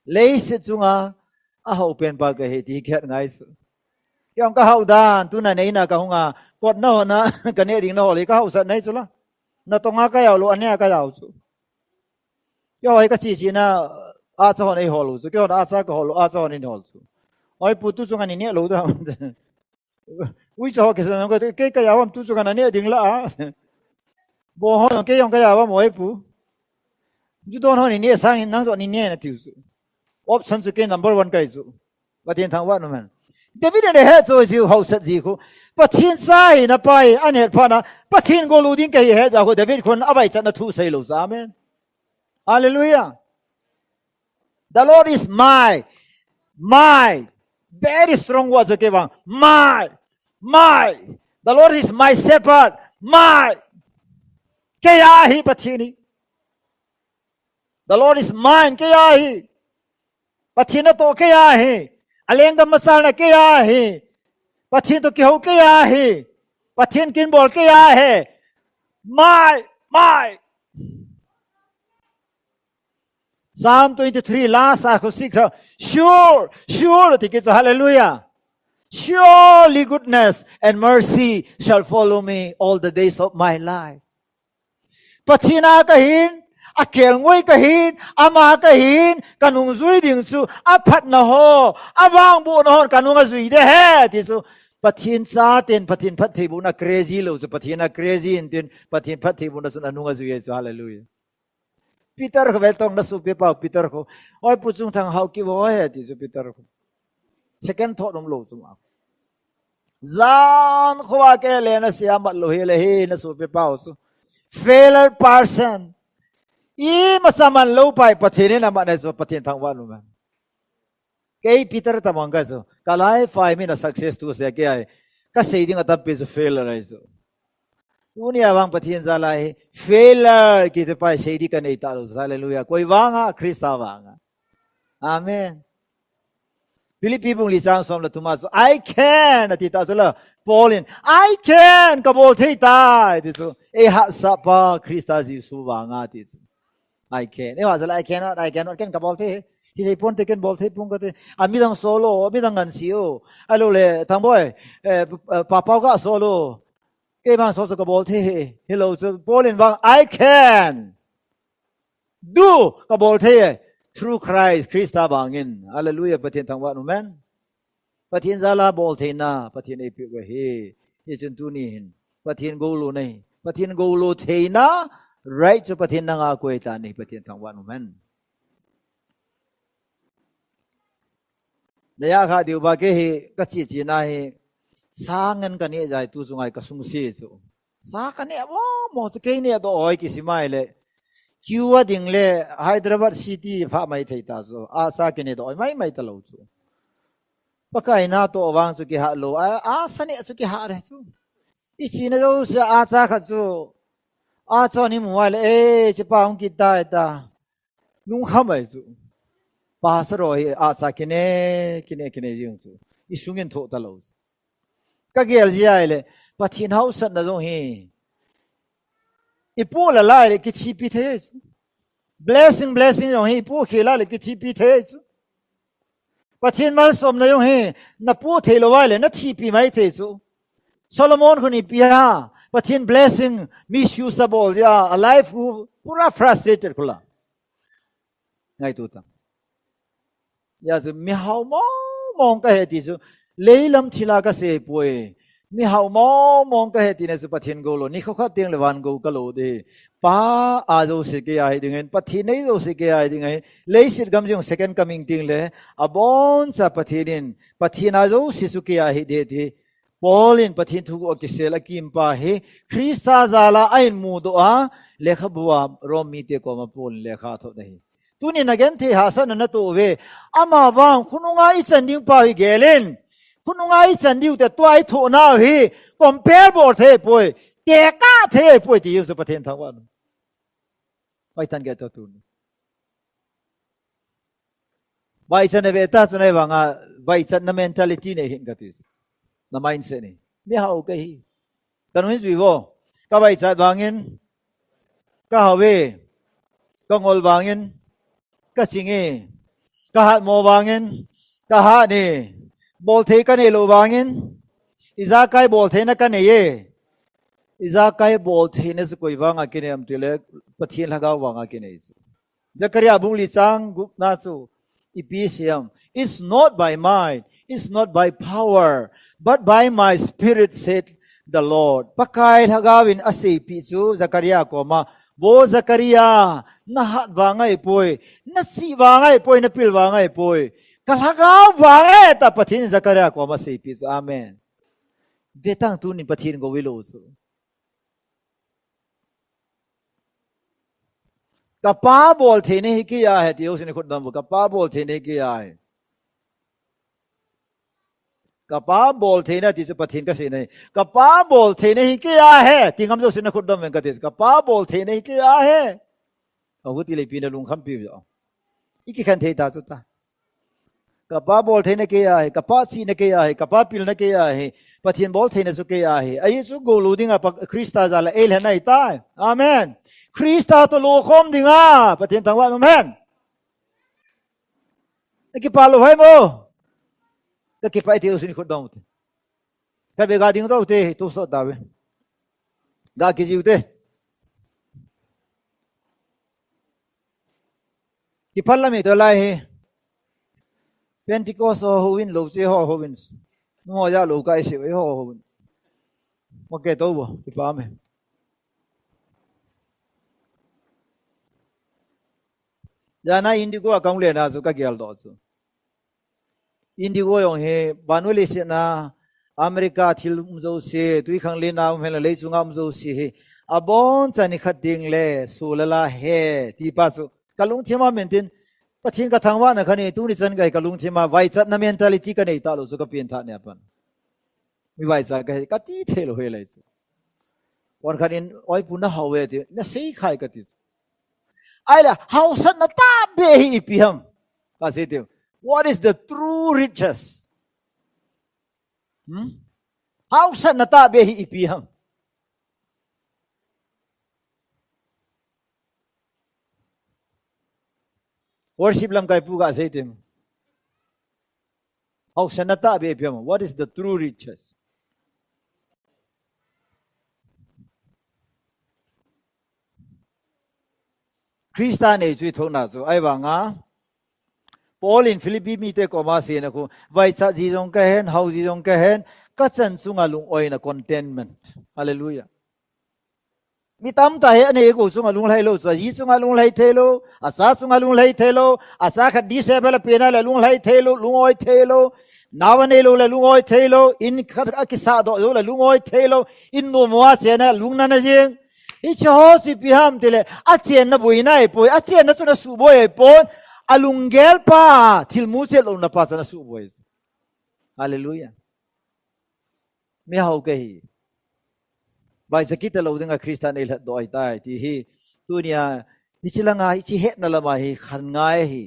Leiset cunga a hau pen pa ka hi ti khiat ngai cu. Kiang ka hau dan, tuna neina ka hunga, kot na hona, ka neh ding na hawl hi ka hau sat nai cu la. Na tonga ka yau lo, a nea ka yau cu. Kei hoi ka cicina, a ca hon ei hawl uh cu. Kei hon a ca ka hawl uh, a ca hon in hawl cu. Oi pu tu cunga ni neh lo ta. Ui ca hon kei sa nong ka, kei ka yau am tu cunga na neh ding la a. Bo hon kei hong ka yau am oi pu. Ju don hon ni neh sang in nang zong ni neh na tiu cu. Option cu kei number one ka hi cu. Pathian thangvah numen. David in a het zo zi uh, hauhsat zi khu. Pathian ca hi na pa hi, an het phana, Pathian gol uh ding ka hi het za khu, David khun a vaicatna thu sei lo za. Amen. Hallelujah. The Lord is my, my, very strong word cu kei vang. My, my. The Lord is my shepherd. My. Kei a hi Pathian hi. The Lord is mine, kei a hi. Pathian a tawh kei a hi. A lenggam masalna kei a hi. Pathian tawh kiho kei a hi. Pathian kinbawl kei a hi. My, my. Psalm twenty-three, last a khu six, sure, sure, ti kei cu, hallelujah. Surely goodness and mercy shall follow me all the days of my life. Pathian a ka hin, a kelngoi ka hin, ama ka hin, ka nungzui ding cu a phatna haw, a vangbuhna haw ka nung a zui de he, ti cu Pathian ca ten Pathian phat thei buhna crazy lo cu Pathian a crazy in tin Pathian phat thei buhna cun a nung a zui he cu, hallelujah. Peter kho vel tong na supi pau Peter kho. Oi, Pu Cung Thang hau ki bo he, ti cu Peter kho. Second thought om lo cu ma. Zan khua ke le na sia mat lo hi le hi na supi pau cu. Failure person. I masa man lo pai Pathian in a man he cu Pathian thangvah numen. Kei Peter tamang ka hi cu, ka lai fai mi na success tu sia kei ai, ka sei ding a tampi cu failure ai cu. Tuni a vang Pathian za lai hi, failure kite pai sei ding ka nei ta lo, hallelujah. Koi vanga, Krista vanga. Amen. Philippi bung li cang sawm le thum ah cu, I can, a ti ta cu la, Paul in, I can, ka bawl thei ta, ti cu, ei hahsa pa, Krista Jesu vanga, ti cu. I can. Eh, hua zala, I cannot, I cannot, ken ka bawl thei hi. Hi thei puan te ken bawl thei pung ka te. A midang solo, a midang ngan si o. A lo le, thang boy, eh, pa, pa pau ka solo. Kei bang solo ka bawl thei hi. Hi lo cu, Paul in bang, I can. Do, ka bawl thei hi. Through Christ, Krista bangin. Hallelujah, Pathian thangvah numen. Pathian zala bawl theina, Pathian ei piak uh hi. Hi cun tuni hin, Pathian golo nei. Pathian golo theina, right cu Pathian nanga kuai ta nei, Pathian thangvah numen. Na ya kha diu ba ke hi, ka ci ci na hi, sa ngan ka nih zai tu sungai ka sung si cu. Sa ka nih maw, maw cu kei nih dawh hoi ki si mai le. Kiu a ding le, Hyderabad City phah mai thei ta cu. A sa ki nih dawh hoi mai mai ta lo cu. Pakai na tawh vang cu kihah lo. A, a sa nih cu kihah reh cu. I ci na zo sia a ca khat cu. A cawn i mu ai le, eh, ci pa hong kit ta, ta. Lungkham ai cu. Pastor aw hi a ca kine, kine, kine zing cu. I sungin thawh ta lo cu. Ka gel zia ai le, Pathian hauhsatna zong hi. I puh la lai le, kithipi thei ai cu. Blessing, blessing zong hi, i puh khi lai le, kithipi thei ai cu. Pathian malsawmna zong hi, na puh thei lo ai le, na thihpi mai thei cu. Solomon khun i pia, Pathian blessing, misuse a bawl zia, a life khu, pura frustrated khula. Ngaitu ta. Ya cu, mi hau mawngmawng ka he ti cu, leilam thila ka se puai. Mi hau mawngmawng ka he ti ne cu Pathian go lo. Ni khuakhat tiang le van go ka lo de. Pa a zo si kei a hi ding in, Pathian nei zo si kei a hi ding in, leisit gam zong second coming tiang le, a bawn ca Pathian in, Pathian a zo si cu kei a hi de ti. Paul in Pathian thu a kisel a kimpa hi Krista zala a in muhdawh a lekhabu a Rom mite kawma Paul in lekha a thawh na hi. Tuni na gen thei hahsatna na tuah ve. Ama vang khununga i can ding pau hi gelin. Khununga i can ding uh te tua i thawhna uh hi compare bawl thei puai. Tekah thei puai ti hi uh cu Pathian thangvah nu. Pai tan geh tawh tuni. Vaicatna ve ta cu nei vanga vaicatna mentality nei hin ka ti. Na mindset ni. Mi hau ka hi. Ka nu hin zui vo. Ka vaicat vangin. Ka hau ve. Ka ngol vangin. Ka cing e. Ka hat maw vangin. Ka hat ni. Bawl thei ka nei lo vangin. I zakai bawl theina ka nei e. I zakai bawl theina cu koi vanga kinei am ti le Pathian Hlagau vanga kinei cu. Zakaria bung li cang gukna cu i pi siam. It's not by might, it's not by power, but by my spirit, said the Lord. Pakai Hlagau in a seipih cu Zakaria kawma Bo Zakaria, na hat vang ahi poi, na sih vang ahi poi, na pil vang ahi poi. Ka hlakau vang ahi ta Pathian in Zakaria kuama seipih cu. Amen. Vetang tunin Pathian go i lo cu. Ka pa bawl thei na hi kei a he ti ho sin i khut dam vo. Ka pa bawl thei na hi kei a he. Ka pa bawl thei na ti cu Pathian ka si na hi. Ka pa bawl thei na hi kei a he ti ngam zo sin na khut dam ven ka ti. Ka pa bawl thei na hi kei a he. A hu ti leipi na lungkhampi zo. I kikhen thei ta cu ta. Ka pa bawl thei na kei a hi, ka pa cih na kei a hi, ka pa pil na kei a hi, Pathian bawl thei na cu kei a hi. Ahi cu go lo dingah Pa-, Krista za la ei hlen ahi ta. Amen. Krista tawh lo khawm dingah Pathian thangvah, amen. Na kipa lo hai maw? Ka kipa i ti lo sin i khut dawng te. Ka ve ga ding to te, tu sawt ta ve. Ga kiziu te. Kiphal lam hi to lai hi. Pentecost ho ho in lo ci ho ho in. Maw ya lo kai si ho ho in. Maw ke to bo, kipa me. Zana Indigo a kong le na cu ka gial dawh cu. Indigo zong hi vanua lei siatna, America thil um zo si, tuikhang lina um hen la lei cunga um zo si hi. A bawn can i khat ding le, su lala he, ti pa cu. Ka lungthim a mentin, Pathian ka thangvahna khan i tuni can ka hi ka lungthim a, vaicatna mentality ka nei ta lo cu ka pianthah nia pan. Mi vaica ka hi, ka ti thei lo he lai cu. Wan khan in, oi pu na hau he ti, na sei khai ka ti cu. Ai la, hausatna ta be hi ipi ham. Ka sei ti, what is the true riches? Hmm? Hausatna ta be hi ipi ham. Worship lam kai pu ka sei ti. Hausatna ta be ipi ham. What is the true riches? Krista nei cu i thokna cu ai vanga Paul in Philippi mite kawma si na khu, vaicah zi zong ka hen, hau zi zong ka hen, ka can cunga lungawina contentment. Halleluiah. Mi tamta he a nei ko cunga lunghlai lo cu, a zi cunga lunghlai thei lo, a ca cunga lunghlai thei lo, a ca khat disciple a pena le lunghlai thei lo, lungawi thei lo, nau a nei lo le lungawi thei lo, inn khat a kisah dawh zo le lungawi thei lo, inn nuam a cian a lungna na zing. Hi ci haw ci pi ham ti le, a cianna buaina ei poi, a cianna cun a suhbuai ei pon, a lunggel pa, thilmu ciat lo na pa can a suhbuai. Halleluiah. Mi hau ke hi. Bai zakit a lo ding a Krista nei hlat dawh ai tai ti hi. Tunia hi ci langa hi ci hetna lama hi khan ngai hi.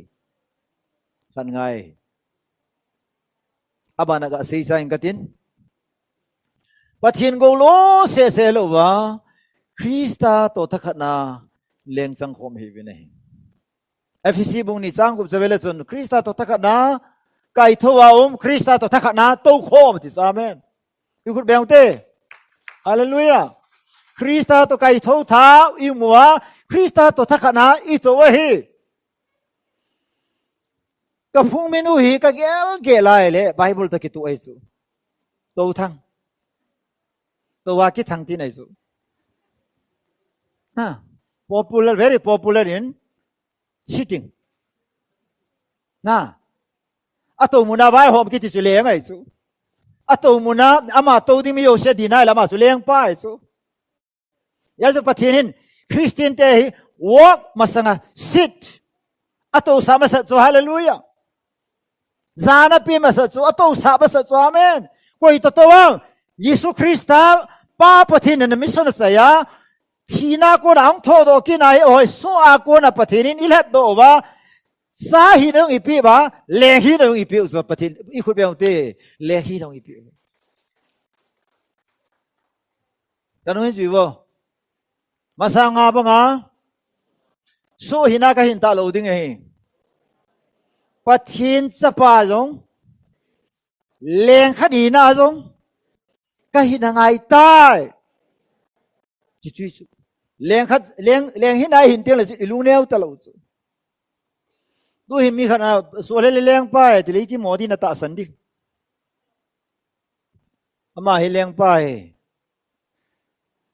Khan ngai hi. A banah ka sei sa in ka tin. Pathian go lo sese lo va Krista tawh thakhatna lengcang khawm hi vin ahi. Efesi bung ni cang gup cavele cun Krista tawh thakhatna kaitho a um, Krista tawh thakhatna to khawm ti sa amen. I khut beng te. Halleluiah. Krista tawh kaitho tha i mu a, Krista tawh thakhatna i to ahi. Ka phung min uh hi ka gelgel lai le Bible tawh kituh ahi cu. To thang. To a kithang tin ahi cu. Ha. Popular, very popular in sitting. Na. A to muna vai hawm kiti cu leng ahi cu. A to muna ama to ding mi yosia dina ila ama cu lengpa ahi cu. Yasu Pathian in Christian te hi walk masanga sit. A to sa masa cu halleluiah. Zanapi masa cu a to sa masa cu amen. Koi to to ang. Yesu Krista pa Pathian in na mission a saya. Thina kona ang tho do kina hi oi so a kona Pathian in i let do va. Sa hi dong i pi va. Leng hi dong i pi va Pathian. I khut beng te. Leng hi dong i pi. Ka nung hin zui vo. Masa nga banga. Suh hina ka hin ta lo ding ahi. Pathian capa zong. Leng khat hina zong. Ka hin a ngai tai. Ci cui cu. Leng khat, leng, leng hina hin tiang le cu i lungneu ta lo cu. Tu hin mi khat a suah le lengpa e ti le i ti maw ding na tahsan ding. Ama hi lengpa hi.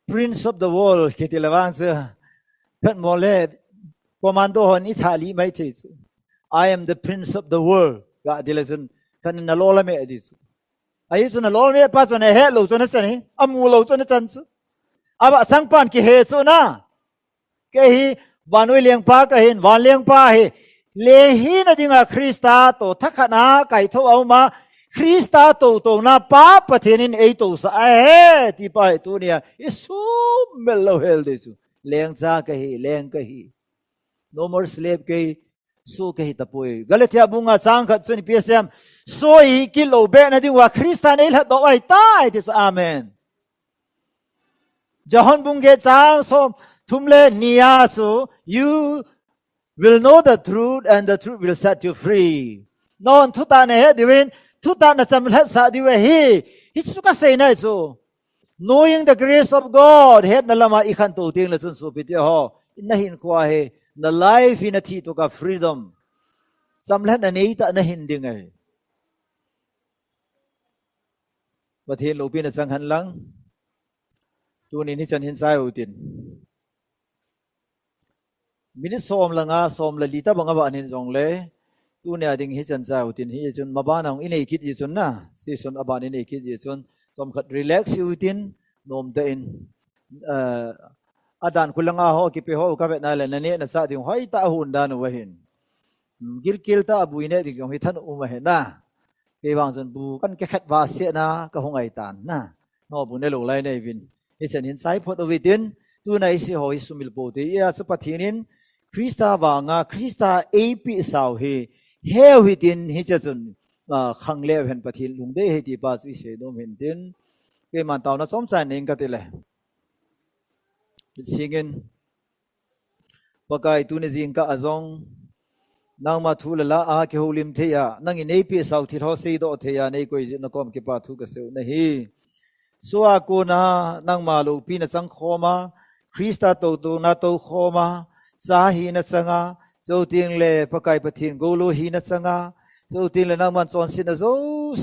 Prince of the world kiti le vang cu. phet maw le, commando hon i thah lih mai thei cu. "I am the prince of the world," gah dile cun, khan in na lawla meh a di cu. Ahi cu na lawla meh pa cu na heh lo cu na can hi, a mu lo cu na can cu. A bah cang pan kihe cu na. Kei hi vanui lengpa ka hin, van lengpa hi. Leng hi na dinga Krista to thakhatna kaitho a um a, Krista to tona pa Pathian in ei to sa a he, ti pa hi tuni a i sum mel lo hel dei cu. Lengca ka hi, leng ka hi. No more slave ka hi, su ka hi tapui. Galatia bunga cang khat cun i piasiam, su i kilo beh na ding uh a Krista in ei hlat dawh ai tai ti cu. Amen. Johan bung geh cang sawm thum le nia cu, "You will know the truth and the truth will set you free." Nawn thutak na heh dih uh in, thutak na camhlat sah dih uh a hi. Hi cu ka sei nai cu. Knowing the grace of God, hetna lamah i khanto ting le cun supi tia haw, na hin khua hi, na life hi na thih tuk a freedom. Camhlat na nei tak na hin ding a hi. Pathian lopi na cang han lang. Tunin hi can hin sai uh tin. Minit sawm le nga, sawm le li ta bang a bah nin zong le, tunia ding hi can sai uh tin hi cun, maban hong i nei kit hi cun na, season a ban i nei kit hi cun, sawm khat relax hi uh tin, nuam dah in, eh, a dan khul le nga haw, kipe haw, ka vetna le, na neh na cah ding, hoi ta a hun dan uh a hin. Gilkil ta a bui neh ding zong hi than um a hin na. Kei vang cun bu kan ke khat va siahna ka hung ai tan na. Naw bu ne lo lai nei vin. Hi can hin sai phot uh hi tin, tuna i si haw hi sumil po te i a cu Pathian in Krista vanga Krista ei pih sau hi heu hi tin hi ca cun, ah, khang leu hen Pathian lungdei hei ti pa cu i sei nuam hin tin. Kei man tauna cawm cai ning ka ti le. Singin Pakai tuni zingkah a zong nangmah thu le la a kiholim thei ah, nang in ei pih sau thil haw sei dawh thei ah, nei koi zin na kawm kipa thu ka seu na hi. Sua kuna nangmah lopi na cang khawm a, Krista totona to khawm a, ca hi na cang a, coting le Pakai Pathian golo hi na cang a, coting le nangmah cawnsin a zo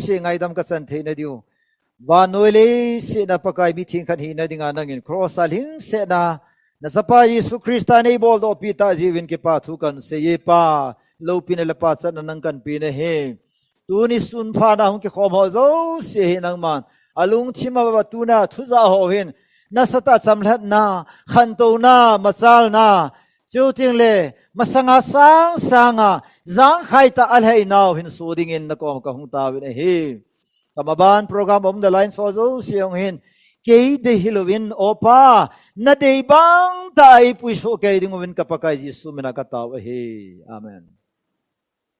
si ngaidam ka can thei na diu. Vannoi lei sihna Pakai mi thingkhat hihna dinga nangin cross a hlingsehna na Capa Jesu Krista nei bawldawhpih tah ziuvin kipa thu kan sei e Pa, lopina le pacatna nang kanpi na hi. Tuni sunphana hong kikhawm haw zosia hi nangman a lungthim a va tuna thuzah haw hin nasatah camhlatna, khantona, macalna, coting le masanga sangsanga zangkhai tah a lheihna uh hin su dingin na kawm ka hung tau in ahi. Ka maban program a um the line saw zo siang hin kei dei hi loin, aw Pa, na dei bang ta a i puisuh kei ding uh in ka Pakai Jesu min a ka tau ahi. Amen.